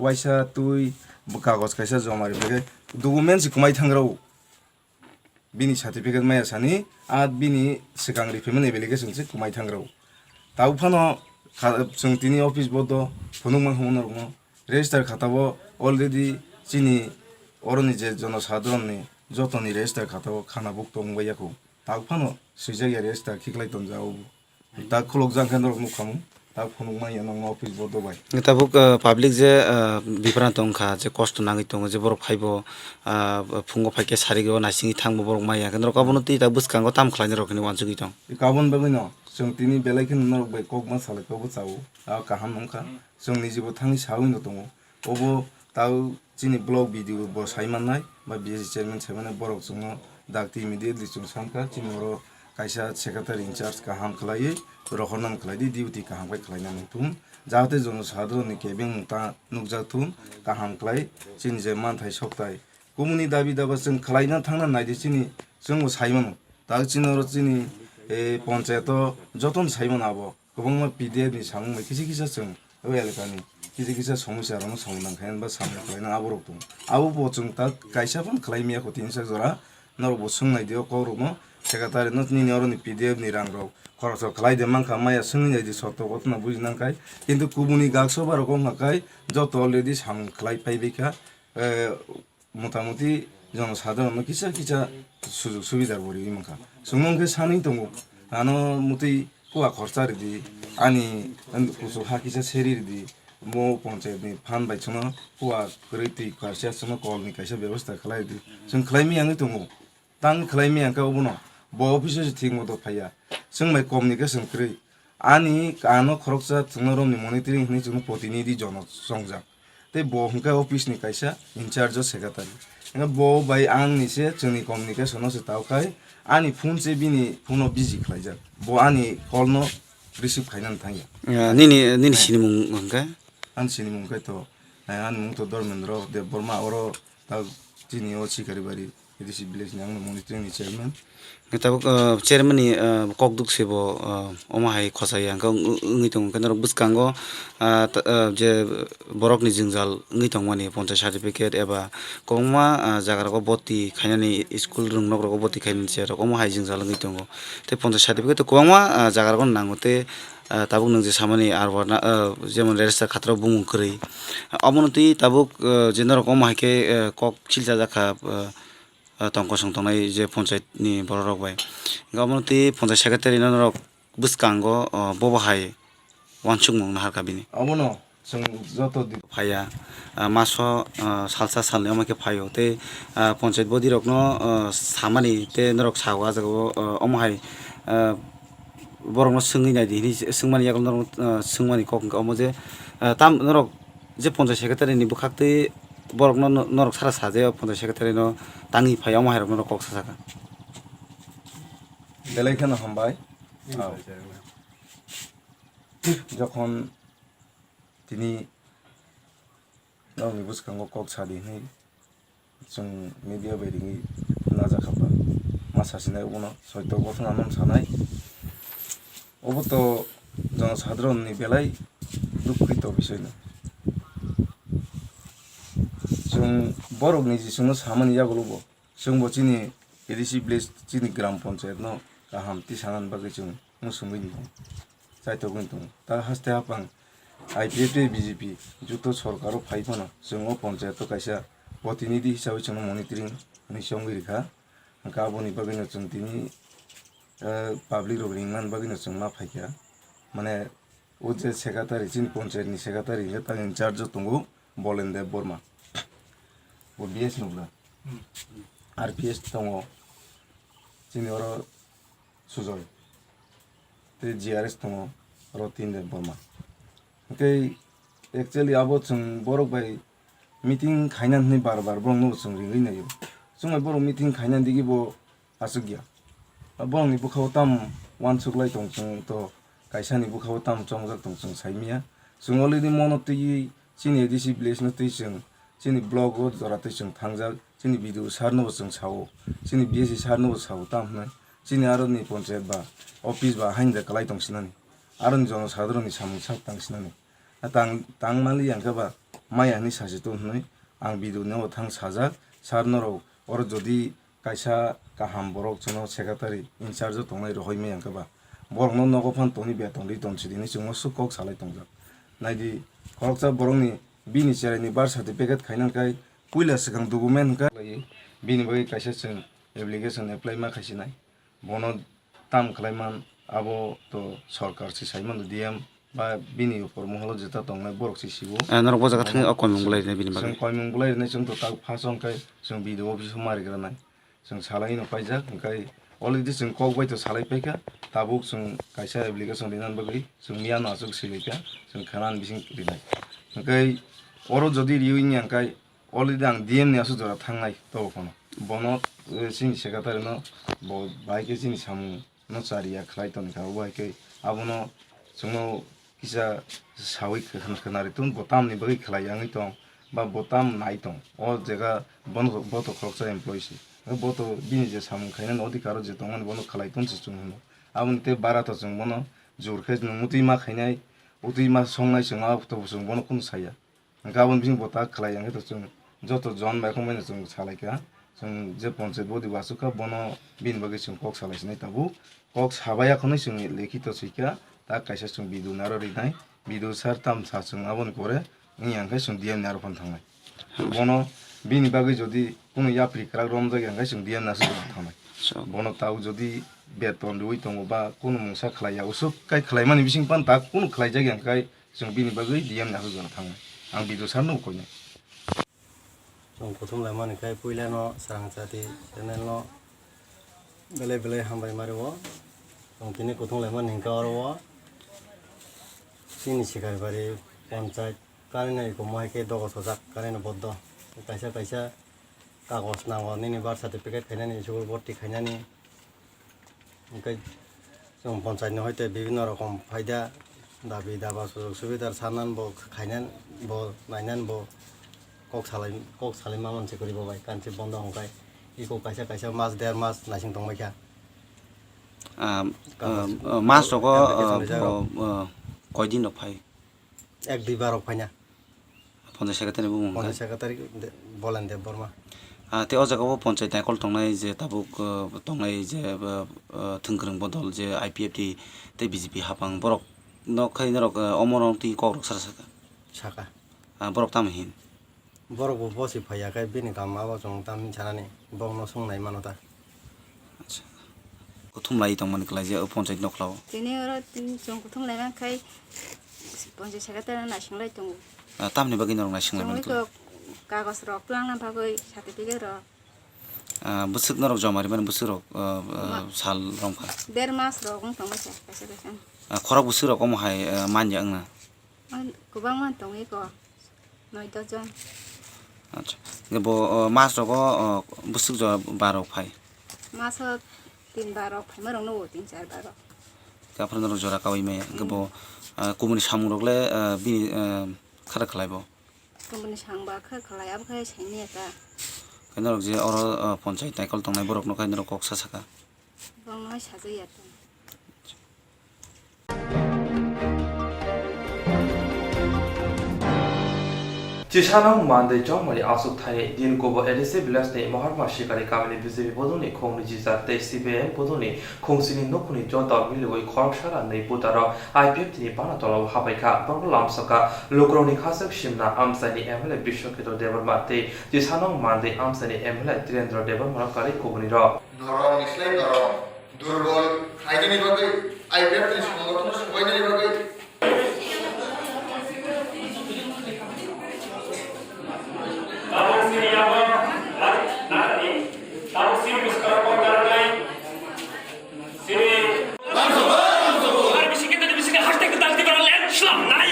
waisa twi bo kagoj kaisa joma ri phaikhe document si kwmai thangrao. Bini certificate maya sani, a bini swkang ri phaimani application si kwmai thangrao. Tabuk phano kha-, chwng tini office bodo phunukma hwnwi norokno register khatao already chini oroni je jonosadharon ni jotoni register khatao khana buk tong bai yakho. Tabuk phano swijak ya register khiklai tonjao. Ta khulukjak khe norok nukha mung, ta phunukma ya nokno office bodo bai. Tabuk, ah, public je, ah, biphra tongkha, je kosto nangwi tongo, je borok phaibo, ah, phungo phaikhe sarigwi o naisingwi thangbo borok maya khe norok abono twi ta bwskango tam khlainai rok hinwi uansugwi tong. Kabun bagwino chwng tini belai kheno norok bai kokma salai kokbo chao, a kaham wngkha. Chwng nijibo thangwi sawi no tongo. Obo tao chini block B D O bo sai mannai, ba B S C chairman sai mannai, borok chwngno dakti immediately chwng sankha, chini oro kaisa secretary in charge kaham khlaiwi rohornani khlai di, duty kaham khe khlainani thung, jahate jonosadharon ni kebengmung ta nukjak thung, kaham khlai chini je manthai sokthai. Kumuni dabi daba chwng khlaina thangna nai di chini, chwngbo sai mano. Tak chini oro chini, eh, ponchayato jotono sai mano abo. Kwbangma P D F ni samung bai kisa kisa chwng o elakani kisa kisa somosya rokno somadhan khaina ba samung khlaina aborok tongo. Abo bo chwng ta kaisa phano khlai maya kho tinsa jora. Norok bo swngnai di o kok rokno, secretary no nini oroni P D F ni rang rok khoroksa khlai de mankha maya swngwi nai di sotto gotna buji nang khai. Kintu kubuni gakso ba rok wngkha khai joto already samung khlai pai bai kha. Eh, motamuti jonosadharon no kisa kisa sujug subida bo riwi mankha. Chwng wngkhe sanwi tongo, ano mutwi kua khorcha ridi, ani kuchuk ha kisa seri ridi, mo ponchayat ni phan bai chwngno kua kwrwi twi kaisa chwngno kol ni kaisa bebosta khlai ridi. Chwng khlai miyangwi tongo, tang khlai miyang khe obono bo office o se thik moto phaiya, chwng bai communication kwrwi. Ani ano khoroksa chwngno romni monitoring hwnwi chwngno protinidhi jono chongjak. Tei bo hwnkhe office ni kaisa in charge o secretary. Hwnkhe bo bai ang ni se chwngni communication o se tao khai ani phone se bini phone o busy khlaijak. Bo ani call no receive khainani thangya. Ah, nini, nini sinimung hwnkhe? Ani sinimung hwnkhe to, eh, ani mung to Dharmendra Debbarma, oro ta chini o Sikaribari. A D C village ni ang no monitoring ni chairman. Hwnkhe tabuk, ah, chairman ni, ah, kok duk se bo, ah, omo hai khosai ya, hwnkhe wng-, wngwi tongo. Hwnkhe norok bwskango, ah, ta-, ah, je borok ni jwngjal wngwi tongmani ponchayat certificate eba kwbangma, ah, jaga rogo boti khainani school rwng nok rogo boti khainani chair rok omo hai jwngjal wngwi tongo. Tei ponchayat certificate kwbangma, ah, jaga rogo nango tei, ah, tabuk nwng je samani arwar na, ah, jemon register khatrok bumung kwrwi. Omono twi tabuk, ah, je norok omo hai khe, ah, kok silchajak kha, ah, ah, tong kosong tongnai je ponchayat ni borok rok bai. Hwnkhe omono twi ponchayat secretary no norok bwskango, ah, bobo hai uansukmung nahar kha bini. Omono chwng joto di- Phaiya, ah, maso, ah, salsa salni omo khe phaio tei, ah, ponchayat body rokno, ah, samani tei norok sao ah jagao, ah, omo hai, ah, borokno swngwi naidi hinwi swngmani yago norok, ah, swngmani kok hwnkhe omo je, ah, tam norok je ponchayat secretary ni bwkhak twi borokno no-, norok sara sa je o ponchayat secretary no tangwi phai omo hai rokno norok kok sa sakha. Belai kheno hambai. Ah. Jokhon tini Norokni bwskango kok sa di hwnwi chwng media bai ringwi najakha ba ma sasinai, obono soito gothono ano sanai. Obo to jonosadharon ni belai dukhito bisoi no. Chwng borok ni je chwngno samani yagulo bo, chwng bo chini A D C village, chini gram panchayat no kaham tisanani bagwi chwng muchungwi tongo, chaitogwi tongo. Ta haste hapang I P F T, B J P joto sorkaro phai phano chwng o panchayat o kaisa protinidhi hisabe chwngno monitoring hwnwi chongwi rikha. Hwnkhe aboni bagwino chwng tini, eh, public rok ringmani bagwino chwng ma phaikha. Mane, o je secretary, chini panchayat ni secretary hwnkhe tang in charge o tongo Bolen Deb Borma. Bo B S nukla. R P S tongo. Chini oro Sujoy. Tei G R S tongo, Rotin Deb Borma. Hwnkhe actually abo chwng borok bai meeting khaina hwnwi bar bar borokno bo chwng ringwi naio. Chwng bai borok meeting khaina digi bo aswk ya. Borokni bwkhao tamo uansuk lai tong chwng to, kaisani bwkhao tamo chongjak tong chwng sai manya. Chwng already mono twiwi chini A D C village no twi chwng, chini block o jora twi chwng thangjak, chini B D O sir no bo chwng sao, chini B S C sir no bo sao, tamo hwnwi chini aro ni panchayat ba office ba haino da kwlai tong sinani, aro ni jono sadharoni samung sak tang sinani. A tang, tang mali yang khe ba maya hwnwi sachi tong hwnwi ang B D O no thang sajak, sir norok oro jodi kaisa kaham borok chwngno secretary in charge o tongnai rohoi maya hwnkhe ba borokno nogo phan toni beton ri ton sidi hinwi chwngno swk kok salai tongjak. Naidi, khoroksa borokni bini cheraini birth certificate khaina hwnkhe puila swkang document hwnkhe bini bagwi kaisa chwng application apply ma khaisinai. Bono tam khlai man, abo to sorkar se sai mano, D M ba bini upor moholo jeta tongnai borok se sibo. Eh, norok bo jaga thangwi o koimung bulai rwnai bini bagwi. Chwng koimung bulai rwnai, chwng to tak first o hwnkhe chwng B D O office o ma rigranai. Chwng salai no paijak, hwnkhe already chwng kok bai to salai paikha, tabuk chwng kaisa application rinani bagwi chwng miya no aswk swilaikha, chwng khana ni bising rinai. Hwnkhe oro jodi riwi wngya hwnkhe already ang D M ni aswk jora thangnai to phano. Bono, eh, chini secretary no bo bai khe chini samung no chariya khlai tongkha, obo hai khe abono chwngno kisa sawi khna-, khwnari tong, bo tamni bagwi khlai yangwi tong, ba bo tam nai tong, o jaga bono, bo to khoroksa employee se, bo to bini je samung khainani odhikar o je tongmani bono khlai tong se chwng hino. Aboni tei bara to chwng bono jor khe nwng mutwi ma khainai, utwi ma songnai chwng, a to chwng bono kunu saya. Hwnkhe aboni bising bo tak khlai, hwnkhe to chwng joto jon bai khong baino chwng salai kha, chwng je panchayat body bo achuk kha, bono bini bagwi chwng kok salai sinai tabuk, kok sabai ya khwnwi chwng likhito swi kha, tak kaisa chwng B D O ni aro rinai, B D O sir tam sa chwng aboni pore wngya hwnkhe chwng D M ni aro phano thangnai. Bono bini bagwi jodi kunu yapri kwrak romjak ya hwnkhe chwng D M ni aswk thangnai. So. Bono tabuk jodi beton riwi tongo ba kunu mungsa khlai ya, usuk kai khlaimani bising phano tak kunu khlaijak ya hwnkhe chwng bini bagwi D M ni aswk jora thangnai. Ang video sarno koinai. Chwng kuthum laimani khe puila no Sarang Chati channel no belai belai hambai mari o. Chwng tini kuthum laimani hwnkhe oro o chini Sikaribari panchayat kani nai komo hai khe dogo sojak kani no boddo. Kaisa kaisa kagoj nango nini birth certificate khainani, school bhorti khainani. Hwnkhe chwng panchayat ni hoite bibhinno rokom phaida dabi daba sujog subida sanan bo khainan bo nainan bo kok salai kok salai ma manse kwrwi bo bai kansi bondo hwnkhe iko kaisa kaisa mas der mas naising tongbai kha. Ah, Kago ah, ah, mas rogo, application ah, rijak rok. Ah, ah, koidin rok phai? Ek dui bar rok phaina. Panchayat secretary ni bumung Panchayat khe? Secretary de-, Bolen Deb Borma. Ah, tei o jaga o panchayat naikol tongnai je tabuk, ah, tongnai je, ah, ah, thwngkwrwng bodol je I P F T tei B J P hapang borok nok khai norok, ah, omo rok twi kok rok sara saka. Saka. Ah, borok tamo hin? Borok bo bosi phaiya khe bini kam abo chwng tam hin sanani. Borok no swngnai mano ta. Acha. Kuthum lai tongmani kwlaijak o panchayat nokhlao. Tini oro tini chwng kuthum lai man khai panchayat secretary no naising lai tongo. Ah, tamni bagwi norok naising lai mani Chwngno kwlai? To kagoj rok twlangna bagwi certificate rok. Ah, bwswk norok joma rimani bwswk rok, ah, ah, Ma- sal romkha. Der mas rok wng tongmani kaisa kaisa. Ah, khorok bwswk rok omo hai, ah, manya wngna. Ang kwbangma tongwi ko, noi dos jon. Acha. Hwnkhe bo, o, mas rogo, o, bwswk jora bar rok phai? Maso tin bar rok phaima rok nugo, tin char bar rok. Khe aphuru norok jora kaui maya. Hwnkhe bo, Hmm. ah, kubuni samung rok le, ah, bini, ah, khara khlai bo? Chwng bini sang ba khe khlai, abo khe saini ya ta. Khe norok je oro, ah, ponchayat naikol tongnai borokno khe norok kok sa saka. Bongno sajak ya ta. Chisano Mandai Chongmari aswk thani din kubo A D C village ni Maharma Sikari kamini B J P bodolni khungni jijak tei C P I M bodolni khungsini nukhungni joto miliwi khoroksa ra nwi butarok I P F T ni pana tolao habaikha. Borokno lamsokha lukurokni khaswk simna amchaini M L A Biswakhetra Debbarma tei Chisano Mandai amchaini M L A Tirendra Debbarma no karwi kubunirok. Norok ni slai norok durbol khlainani bagwi I P F T ni songothon no subainani bagwi. Tabuk sini yago, nani, tabuk sini buskaro kok karnai, sini. Ar bisi kita di bisi hashtag kita di berlin selam nai.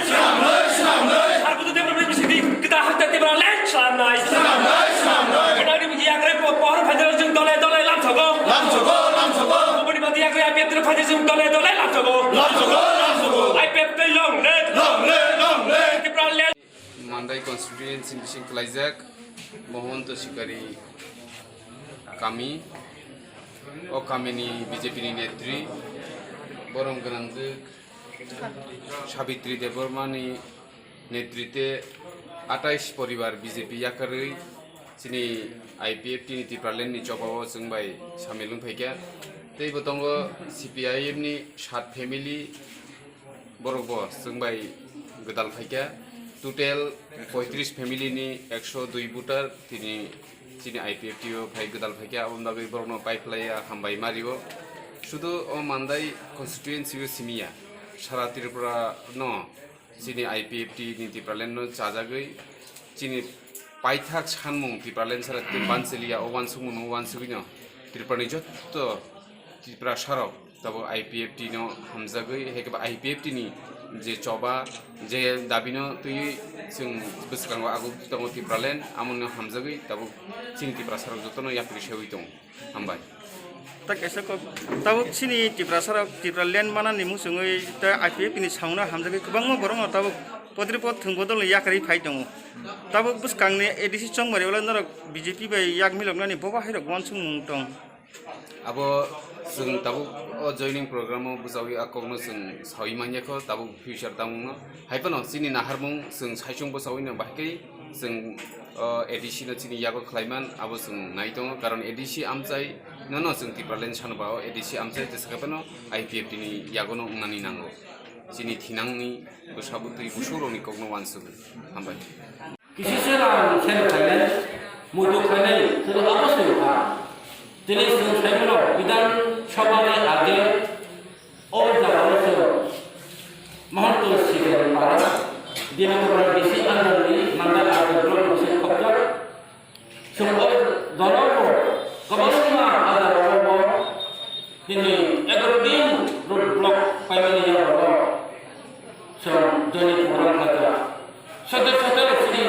Ar butuh dia berbeli bisi kita hashtag di berlin selam nai. Kita di bisi yang repot pohon panjang jeng dole dole lam sogo. Lam sogo, lam sogo. Kemudian bagi yang repot panjang jeng dole dole lam sogo. Lam sogo, lam sogo. I P F T long live. Long live, long live. Mandai constituency bising khlaijak Mohonto Sikari kami. O kamini B J P ni netri, borom gwnangjak Sabitri Debbarma ni netrite atais poribar B J P yakarwi chini I P F T ni Tipraland ni chobao chwng bai samil wng phaikha. Tei bo tongo C P I M ni sat family, borok bo chwng bai gwdal phaikha. Total poitris family ni ekso dui voter tini chini I P F T o phai gwdal phaikha. Aboni bagwi borokno paiphlaiya hambai mario. Sudu o Mandai constituency o simiya, sara Tripura no chini I P F T ni Tipraland no chajagwi chini paithak sanmung Tipraland sara tei banchiliya o uansukmung no uansugwi no Tripura ni jotto Tiprasa rok tabuk I P F T no hamjagwi, hai khe ba I P F T ni je choba, je dabi no twiwi chwng bwskango aguk tongo Tipraland, amo no hamjagwi tabuk chini Tiprasa rok joto no yapri sewi tongo. Hambai. Tak kaisa kok, tabuk chini Tiprasa rok Tipraland mana ni muchungwi ta I P F T ni samung no hamjagwi kwbangma borok no tabuk podri pod thwng bodol ni yakarwi phai tongo. Tabuk bwskang ni A D C Chongmari ulo norok B J P bai yak milok nani bobo hai rok uansukmung tong. Abo chwng tabuk o joining program o bwchawi a kokno chwng sawi manya kho, tabuk future tamo wngno. Hai phano chini naharmung chwng saichung bwchawi no bahai khe chwng o A D C no chini yago khlai man, abo chwng nai tongo, karon A D C amchai nono chwng Tipraland sano ba o A D C amchai jesa khe phano I P F T ni yago no wngnani nango. Chini thinangni bwsa bwtwi busurokni kokno uansukgo. Hambai. Kisisa rang sel khainai, muitu khainai, sero abo se kha. Tini sung saimano Bidhan Sabha ni age o jaga o se Mahonto Sikari para, Dina Kora B C under ni Mandal Agar Block ni se khopjak. Sung o jaga o kwbangma agar o bo tini egaro din road block paimani yago. Chwng joining program khlaijak. Sote sote chini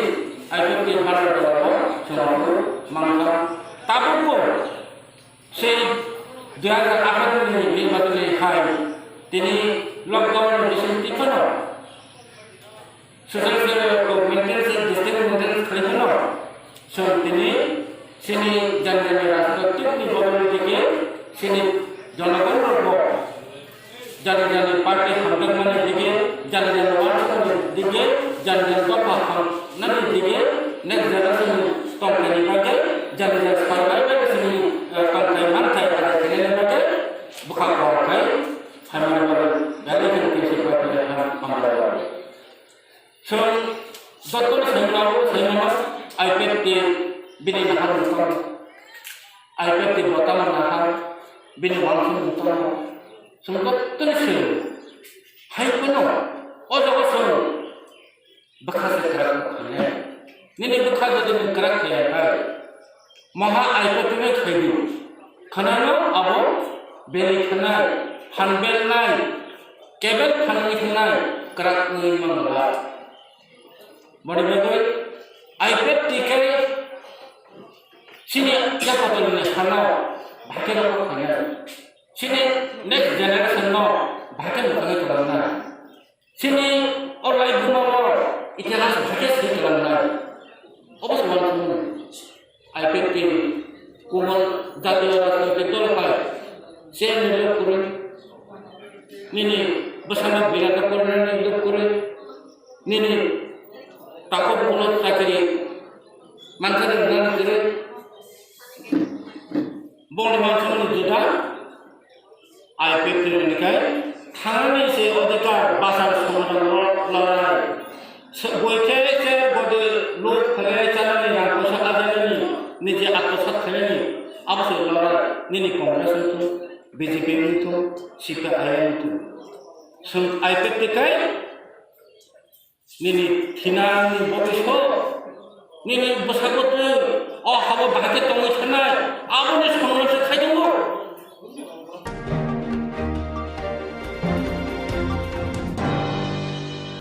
I P F T ni bhara dolo chwng mangkha. Tabukbo sei dui hajar atharo ni nirbachon ni hai tini lockdown ni bising twi phano social service maintenance, district maintenance khlai phano Chwng tini chini jani jani rajnoitik ni bodol ni dige, chini jonogon rok bo jani jani party hamjakmani dige, jani jani uansukmani dige, jani jani dopha hamnani dige, next generation ni tongthai ni bagwi, jani jani sanai bagwi chini, eh, tongthai manthai ada khainani bagwi bwkha kok khai phaimani bagwi belai kheno kisa pai pai ham hambai. Chwng joto saimano, saimano, I P F T bini nahar mungtang, I P F T botama nahar bini wansuk mungtang. Chwng joto ni chwng hai phano o jaga chwng bwkha se kwrak khainai. Nini bwkha jodi nwng kwrak khaiya khe, Moha aiko tini khaidi. Khwnano abo beli khwnai, hanbelnai, kebel phanwi khwnai kwrak wngwi mangla. Boni bagwi I P F T khe chini yaphatoni hanao bahai khe rwkha khainai. Chini next generation no bahai khe mwthangwi twlangnai. Chini o laibuma o itihas bhakhe swi twlangnai. kwrwi, nini bwsano birata porinani luk kwrwi, nini takhuk ulo chakri mankhani rwnani kwrwi, bongni mansukmani juda, I P F T ni hwnkhe thangnani se odhikar bachar somodan lornai. Boi khe se bode lok khlai chanani rang poisa ajainani niji atmosat khlainani abo se lornai. Nini Congress wngthung, B J P wngthung, C P I wngthung. Chwng I P F T kai nini thinani bobiswk, nini bwsakotwi o habo bahai khe tongwi thanai, aboni somono se khai tongo.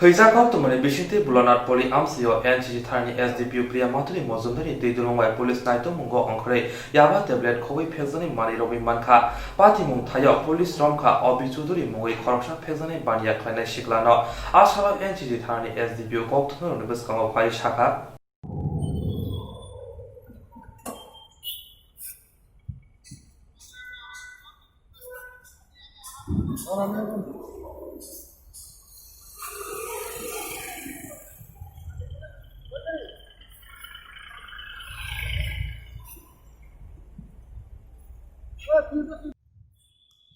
Hwijak koktwmani bisingtwi Bholanatpoli amchaio N C C thanani S D P O Priya Mathuri Mojumdarni twi dulung bai police naitukmungo ongkhorwi yaba tablet khogwi phekjaknai manwi rwgwi mankha. Patimung thaio police romkha Obi Chuduri mungwi khoroksa phekjaknai baniya khlainai siklano. A salo N C C thanani S D P O koktwmarokni bwskango phaiwi sakha.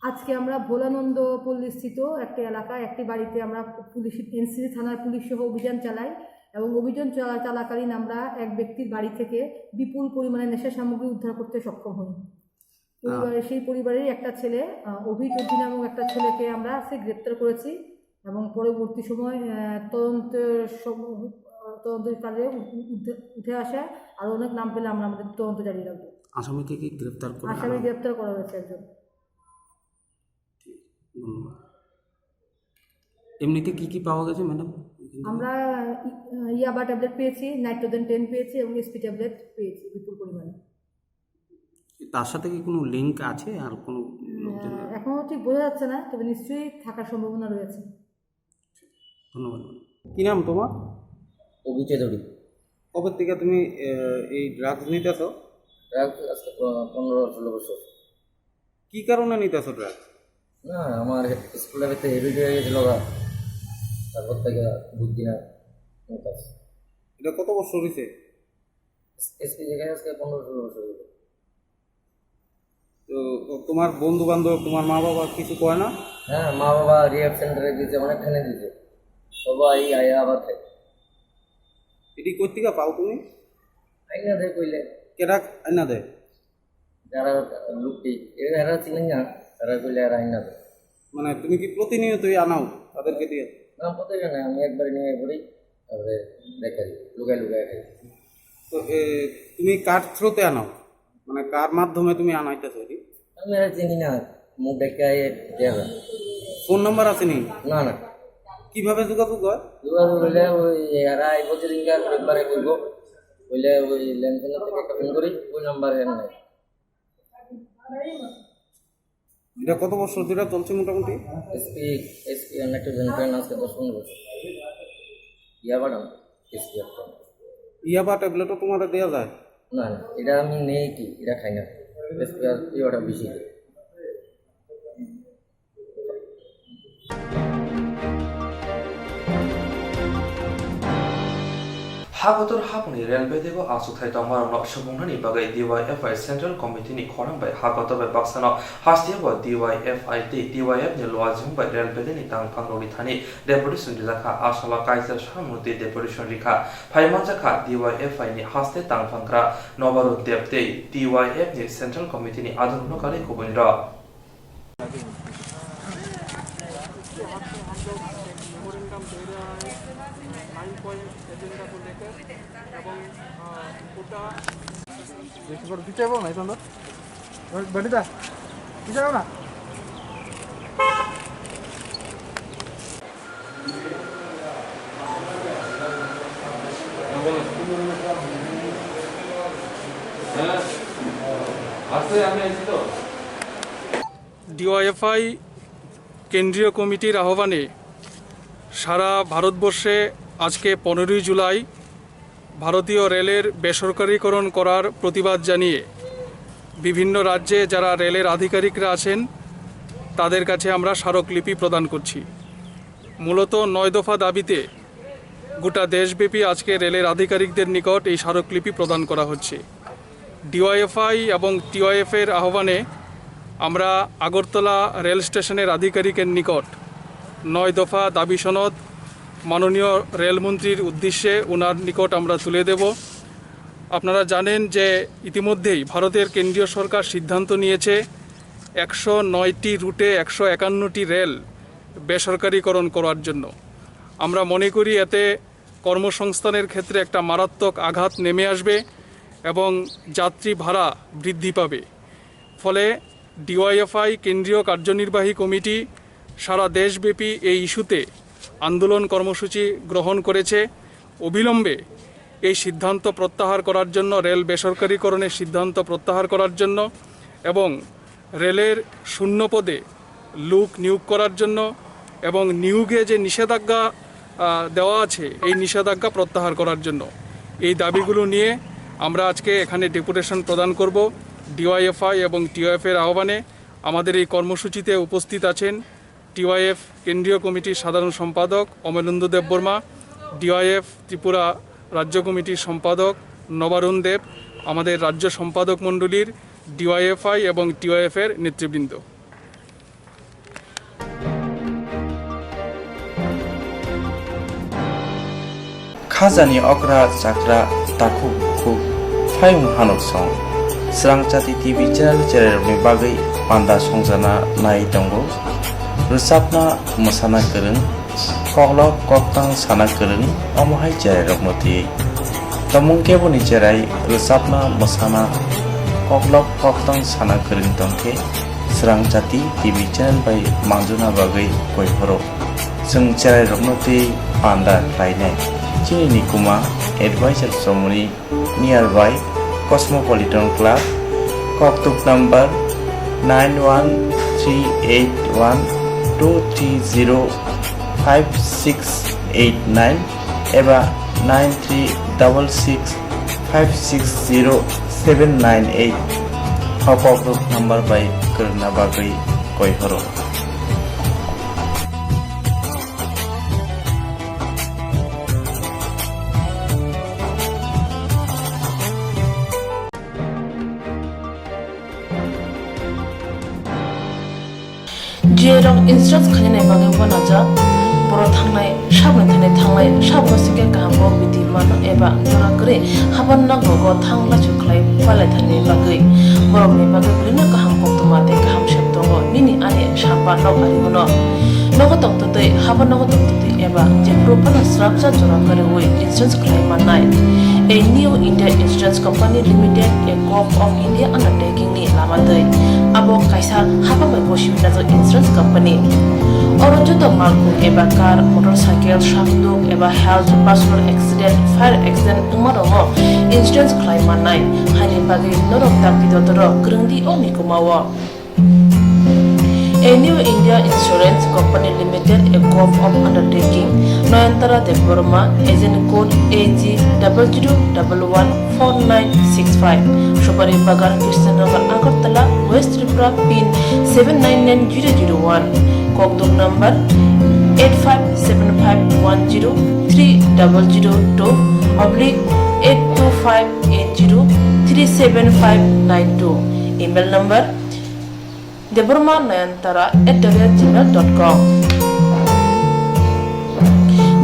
আজকে আমরা ভোলানন্দ পল্লীস্থিত একটি এলাকায় একটি বাড়িতে আমরা police, NCC থানার পুলিশ সহ অভিযান চালাই এবং অভিযান চলা-, চলাকালীন আমরা এক ব্যক্তির বাড়ি থেকে বিপুল পরিমাণে নেশা সামগ্রী উদ্ধার করতে সক্ষম হই। পরিবারে, আহ। সেই পরিবারেরই একটা ছেলে, আহ, অভি চৌধুরী নামক একটা ছেলেকে আমরা আজকে গ্রেপ্তার করেছি এবং পরবর্তী সময়, আহ, তদন্তের সম-, আহ, তদন্তকালে উ-, উ-, উঠে, উঠে আসে আরও অনেক নাম পেলে আমরা আমাদের তদন্ত জারি রাখবো। আসামিকে কি গ্রেপ্তার করে আসামি আনা গ্রেপ্তার করা হয়েছে একজন। ঠিক, ধন্যবাদ। এমনিতে কি কি পাওয়া গেছে, ম্যাডাম? আমরা ই-, ইয়াবা ট্যাবলেট পেয়েছি, নাইট্রোজেন টেন পেয়েছি এবং এসপি ট্যাবলেট পেয়েছি বিপুল পরিমাণে। তার সাথে কি কোনো লিংক আছে আর কোনো লোকজন? আহ, এখনো ঠিক বোঝা যাচ্ছে না, তবে নিশ্চয়ই থাকার সম্ভাবনা রয়েছে। ধন্যবাদ, ম্যাডাম। কি নাম তোমার? অভি চৌধুরী। কবে থেকে তুমি, আহ, এই ড্রাগস নিতেছো? ড্রাগস আজকে প-, পনেরো ষোলো বছর। কি কারণে নিতেছো ড্রাগস? না, আমার স্কুলের ভিতরে হেভি হয়ে গেছিল গা, তারপর থেকে বুঝছি না নিতেছি। এটা কত বছর হয়েছে? এসপি জায়গায় আজকে পনেরো ষোলো বছর হলো। তো তোমার বন্ধু বান্ধব, তোমার মা বাবা কিছু কয় না? হ্যাঁ, মা বাবা রিহ্যাব সেন্টারে দিয়েছে, অনেকখানে দিয়েছে। সবাই আয়া আবার খায়। এটি কোথেকে পাও তুমি? আইনা দেয় কইলে। কেডা আইনা দেয়? যারা লোকটি, এরা চিনি না, তারা কইলে আর আইনা দেয়। মানে তুমি কি প্রতিনিয়তই আনাও তাদেরকে দিয়ে? না, প্রতিদিন না, আমি একবারে নিয়ে পড়ি, তারপরে দেখাই, লুকাই লুকাই খাই। তো, এ, তুমি কার থ্রুতে আনাও? মানে কার মাধ্যমে তুমি আনাইতেছো এটি? আমি আর চিনি না, মুখ দেখে আইয়ে দেওয়া। ফোন নাম্বার আছে নি? না, না। কিভাবে যোগাযোগ হয়? যোগাযোগ হইলে ওই এরা আইবো যেদিনকে আর একবারে কইবো, বললে ওই ল্যান্ডফোন থেকে একটা ফোন করি, ওই নাম্বার এর নাই। এটা কত বছর ধরে চলছে মোটামুটি? এসপি, এসপি অনেকটা জনপ্রিয় আজকে দশ পনেরো বছর। ইয়াবা না, এসপি একটা। ইয়াবা ট্যাবলেটও তোমার দেওয়া যায়? না, না, এটা আমি নেই কি, এটা খাই না। এসপি আর ইয়াবাটা বেশি খাই। Hakotor hapungni rel bedego achukthai tongmarokno supungnani bagwi D Y F I Central Committee ni khorang bai hakotor bai baksano hasteo D Y F I tei D Y F ni luajwng bai rel bedeni tangphangrokni thani deputation rijakha. A salo kaisa samung tei deputation rikha. Phaimanjakha D Y F I ni haste tangphangra Nobarun Deb tei D Y F ni Central Committee ni adongrokno karwi kubunirok. DYFI কেন্দ্রীয় কমিটির আহ্বানে সারা ভারতবর্ষে আজকে পনেরোই জুলাই ভারতীয় রেলের বেসরকারীকরণ করার প্রতিবাদ জানিয়ে বিভিন্ন রাজ্যে যারা রেলের আধিকারিকরা আছেন, তাদের কাছে আমরা স্মারকলিপি প্রদান করছি। মূলত নয় দফা দাবিতে গোটা দেশব্যাপী আজকে রেলের আধিকারিকদের নিকট এই স্মারকলিপি প্রদান করা হচ্ছে। ডিওয়াইএফআই এবং টিওয়াইএফের আহ্বানে আমরা আগরতলা রেল স্টেশনের আধিকারিকের নিকট নয় দফা দাবি সনদ মাননীয় রেলমন্ত্রীর উদ্দেশ্যে ওনার নিকট আমরা তুলে দেব। আপনারা জানেন যে ইতিমধ্যেই ভারতের কেন্দ্রীয় সরকার সিদ্ধান্ত নিয়েছে একশো নয়টি রুটে একশো একান্নটি রেল বেসরকারীকরণ করার জন্য। আমরা মনে করি এতে কর্মসংস্থানের ক্ষেত্রে একটা মারাত্মক আঘাত নেমে আসবে এবং যাত্রী ভাড়া বৃদ্ধি পাবে। ফলে ডিওয়াইএফআই কেন্দ্রীয় কার্যনির্বাহী কমিটি সারা দেশব্যাপী এই ইস্যুতে আন্দোলন কর্মসূচি গ্রহণ করেছে। অবিলম্বে এই সিদ্ধান্ত প্রত্যাহার করার জন্য, রেল বেসরকারীকরণের সিদ্ধান্ত প্রত্যাহার করার জন্য এবং রেলের শূন্য পদে লোক নিয়োগ করার জন্য এবং নিয়োগে যে নিষেধাজ্ঞা, আহ, দেওয়া আছে, এই নিষেধাজ্ঞা প্রত্যাহার করার জন্য। এই দাবিগুলো নিয়ে আমরা আজকে এখানে ডেপুটেশন প্রদান করব। ডিওয়াইএফআই এবং টিওএফ এর আহ্বানে আমাদের এই কর্মসূচিতে উপস্থিত আছেন টিওয়াইএফ কেন্দ্রীয় কমিটির সাধারণ সম্পাদক অমলেন্দু দেববর্মা, ডিওয়াইএফ ত্রিপুরা রাজ্য কমিটির সম্পাদক নবারুণ দেব, আমাদের রাজ্য সম্পাদক মণ্ডলীর ডিওয়াইএফআই এবং টিওয়াইএফ এর নেতৃবৃন্দ। Khajani okra chakra takhuk bukhuk phayung hanuk song. Srangchati T V channel chererokni bagwi panda songjana nai tongo. Rwchapna mwsana kwrwng, koklop koktang sana kwrwng, omo hai chererokno twiwi. Tongmung keboni cherai rwchapna mwsana koklop koktang sana kwrwng tongkhe Srangchati T V channel bai manjuna bagwi koi phoro. Chwng cherairokno tei panda khlainai. Chini nikuma advisor chomoni nearby Cosmopolitan Club, koktuk number nine one three eight one two three zero five six eight nine eba nine three double six five six zero seven nine eight. O koktuk number bai kwrwngna bagwi koi phoro. Jerok insurance khainani bagwi uanajak, borok thangnai saboni thani thanglai saboni sikhe kaham kok biti mano eba jora kwrwi haban nokrogo thang lachu khlai palai thani bagwi. Borokni bagwi bwrwino kaham koktwma tei kaham sep tongo, nini ani sapa nok ari bono. Nogo tongtwtwi, habo nogo tongtwtwi eba jephuru phano srapsa jora kwrwi insurance khlai mannai. A New India Insurance Company Limited, a Govt of India undertaking ni lama twi. Abo kaisa hapang bai bo simi najak insurance company. Oro joto malkhung eba car, motorcycle, sakduk eba health, personal accident, fire accident wngma rokno insurance khlai mannai. Haini bagwi norok dakti dodoro kwrwng di o nikuma o. A New India Insurance Company Limited, a Govt of Undertaking, Nayantara Debbarma, agent code A G double zero double one four nine six five, Supari Bagan, Krishnanagar, Agartala, West Tripura, pin seven nine nine zero zero one, kokdok number eight five seven five one zero three double zero two oblique eight two five eight zero three seven five nine two, email number Debbarma Nayantara at the rate gmail dot com.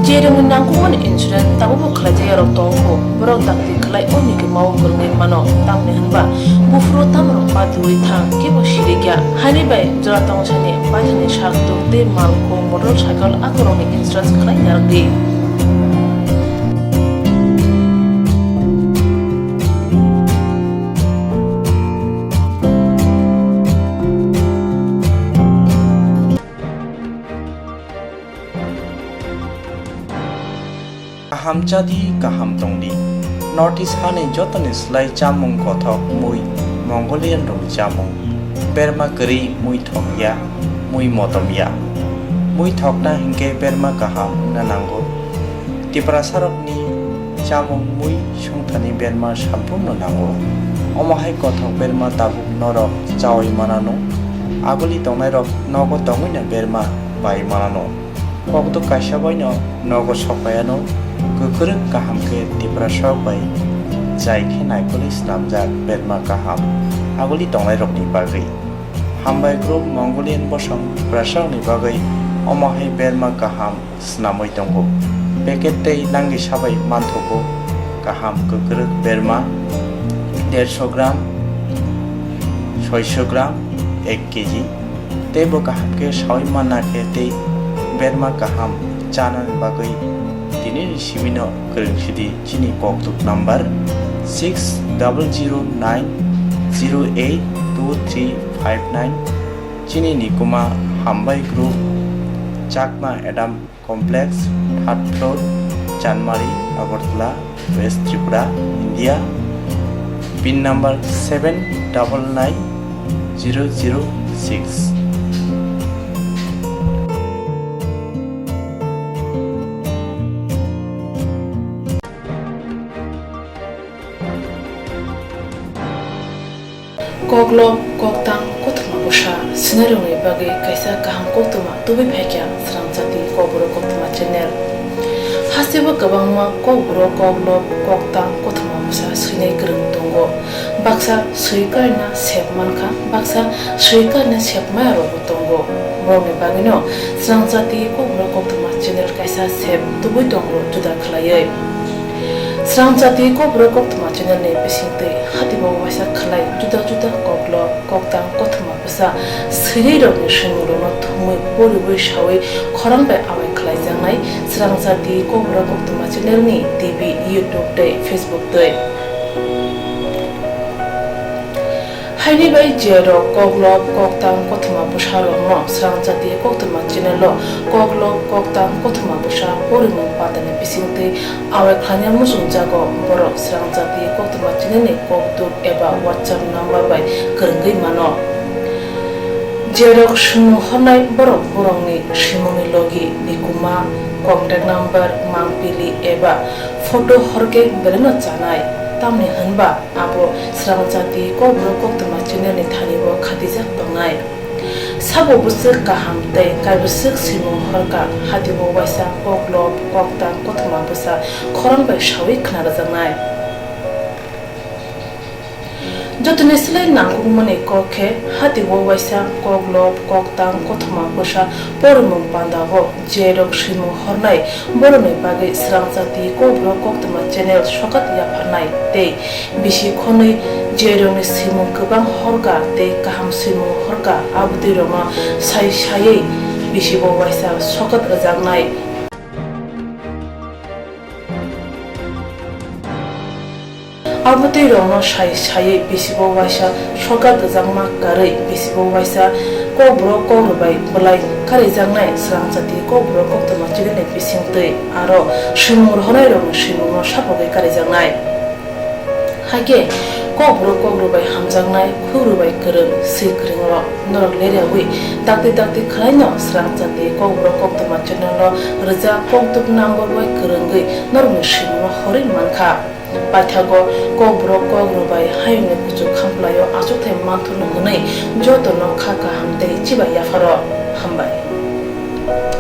Jerokni nangkukmani insurance tabukbo khlaijak yarok tongo, borok dakti khlai o nikuma o kwrwngwi mano, tamni hwnba buphuru tamrok patiui thang kebo sirikya. Haini bai jora tongsani baithani sakduk tei malkhung motorcycle akorokni insurance khlai narwkdi. Kaham chadi, kaham tongdi. North East hani jotoni slai chamung kothok mui Mongolian rokni chamung. Berma kwrwi mui thokya, mui motomya. Mui thokna hinkhe berma kaham wngna nango. Tiprasarokni chamung mui songthani berma samphurno nango. Omo hai kothok berma tabuk norok chaui manano. Aguli tongnairok nogo tongwino berma bai manano. Kokduk kaisa baino nogo sokpaiano kwkrwng kaham khe Tiprasarok bai jai khe naikolwi snamjak berma kaham aguli tongnairokni bagwi. Hambai group Mongolian bosong Tiprasarokni bagwi omo hai berma kaham snamwi tongo. Packet tei langwi sabai manthogo kaham kwkrwk berma derso gram, soiso gram, ek kg. Tei bo kaham khe sawi manna khe tei berma kaham chanani bagwi tinini simino kwrwng sidi chini kokduk number six double zero nine zero eight two three five nine. Chini nikuma Hambai Group, Chakma Adam Complex, third floor, Chanmari, Agartala, West Tripura, India. Pin number seven double nine zero zero six. Koklob, koktang, kothoma bwsa swinairokni bagwi kaisa kaham koktwma tubui phaikha Srangchati Kokborok Koktwma channel. Hasteo kwbangma kokborok, koklob, koktang, kothoma bwsa swinai kwrwng tongo. Baksa swi karina sep mankha, baksa swi karina sep maya rokbo tongo. Borokni bagwino Srangchati Kokborok Koktwma channel kaisa sep tubui tongo juda khlaiwi. Srangchati Kokborok Koktwma channel ni bisingtwi hatibo waisa khlai juda juda koklob, koktang, kothoma bwsa swinai rokni swimungrokno thumwi poriwi sawi khorang bai awai khlaijaknai Srangchati Kokborok Koktwma channel ni T V, YouTube tei Facebook twi. Haini bai je rok koklob, koktang, kothoma bwsa rokno Srangchati Koktwma channel o koklob, koktang, kothoma bwsa porimung pandani bisingtwi awai khlaina muchungjago, borok Srangchati Koktwma channel ni kokduk eba WhatsApp number bai kwrwngwi mano. Je rok swimung hornai borok borokni swimungni logi, nikuma, contact number, mangpili eba photo horkhe belaino chanai, tamni hwnba abo Srangchati Kokborok Koktwma channel ni thani o khatijak tongnai. Sabo bwswk kaham tei kaibwswk swimung horkha, hatibo waisa koklob, koktang, kothoma bwsa khorang bai sawi khna rwjaknai. Jotoni slai nangkukmani kok khe hatibo waisa koklob, koktang, kothoma bwsa porimung pandao je rok swimung hornai borokni bagwi Srangchati Kokborok Koktwma channel sokat yapharnai tei bisi khonwi je rokni swimung kwbang horkha tei kaham swimung horkha, abotwi rokno sai saiwi bisibo waisa sokat rwjaknai. Abotwi rokno sai saiwi bisibo waisa sokat rwjakma karwi bisibo waisa kokborok kokrwbai bwlai karijaknai Srangchati Kokborok Koktwma channel ni bisingtwi aro swimung rohornai rokni swimungno sapogwi karijaknai. Hakhe kokborok kokrwbai hamjaknai, khurwbai kwrwng, swi kwrwng rok norok leriawi dakti dakti khwlaino Srangchati Kokborok Koktwma channel o rwjak kokduk number bai kwrwngwi norokni swimungno horwi mankha. Paithago kokborok kokrwbai hayungni kuchuk khamplaio achukthai manthurno hwnwi jotono kha kaham tei chibai yapharo. Hambai.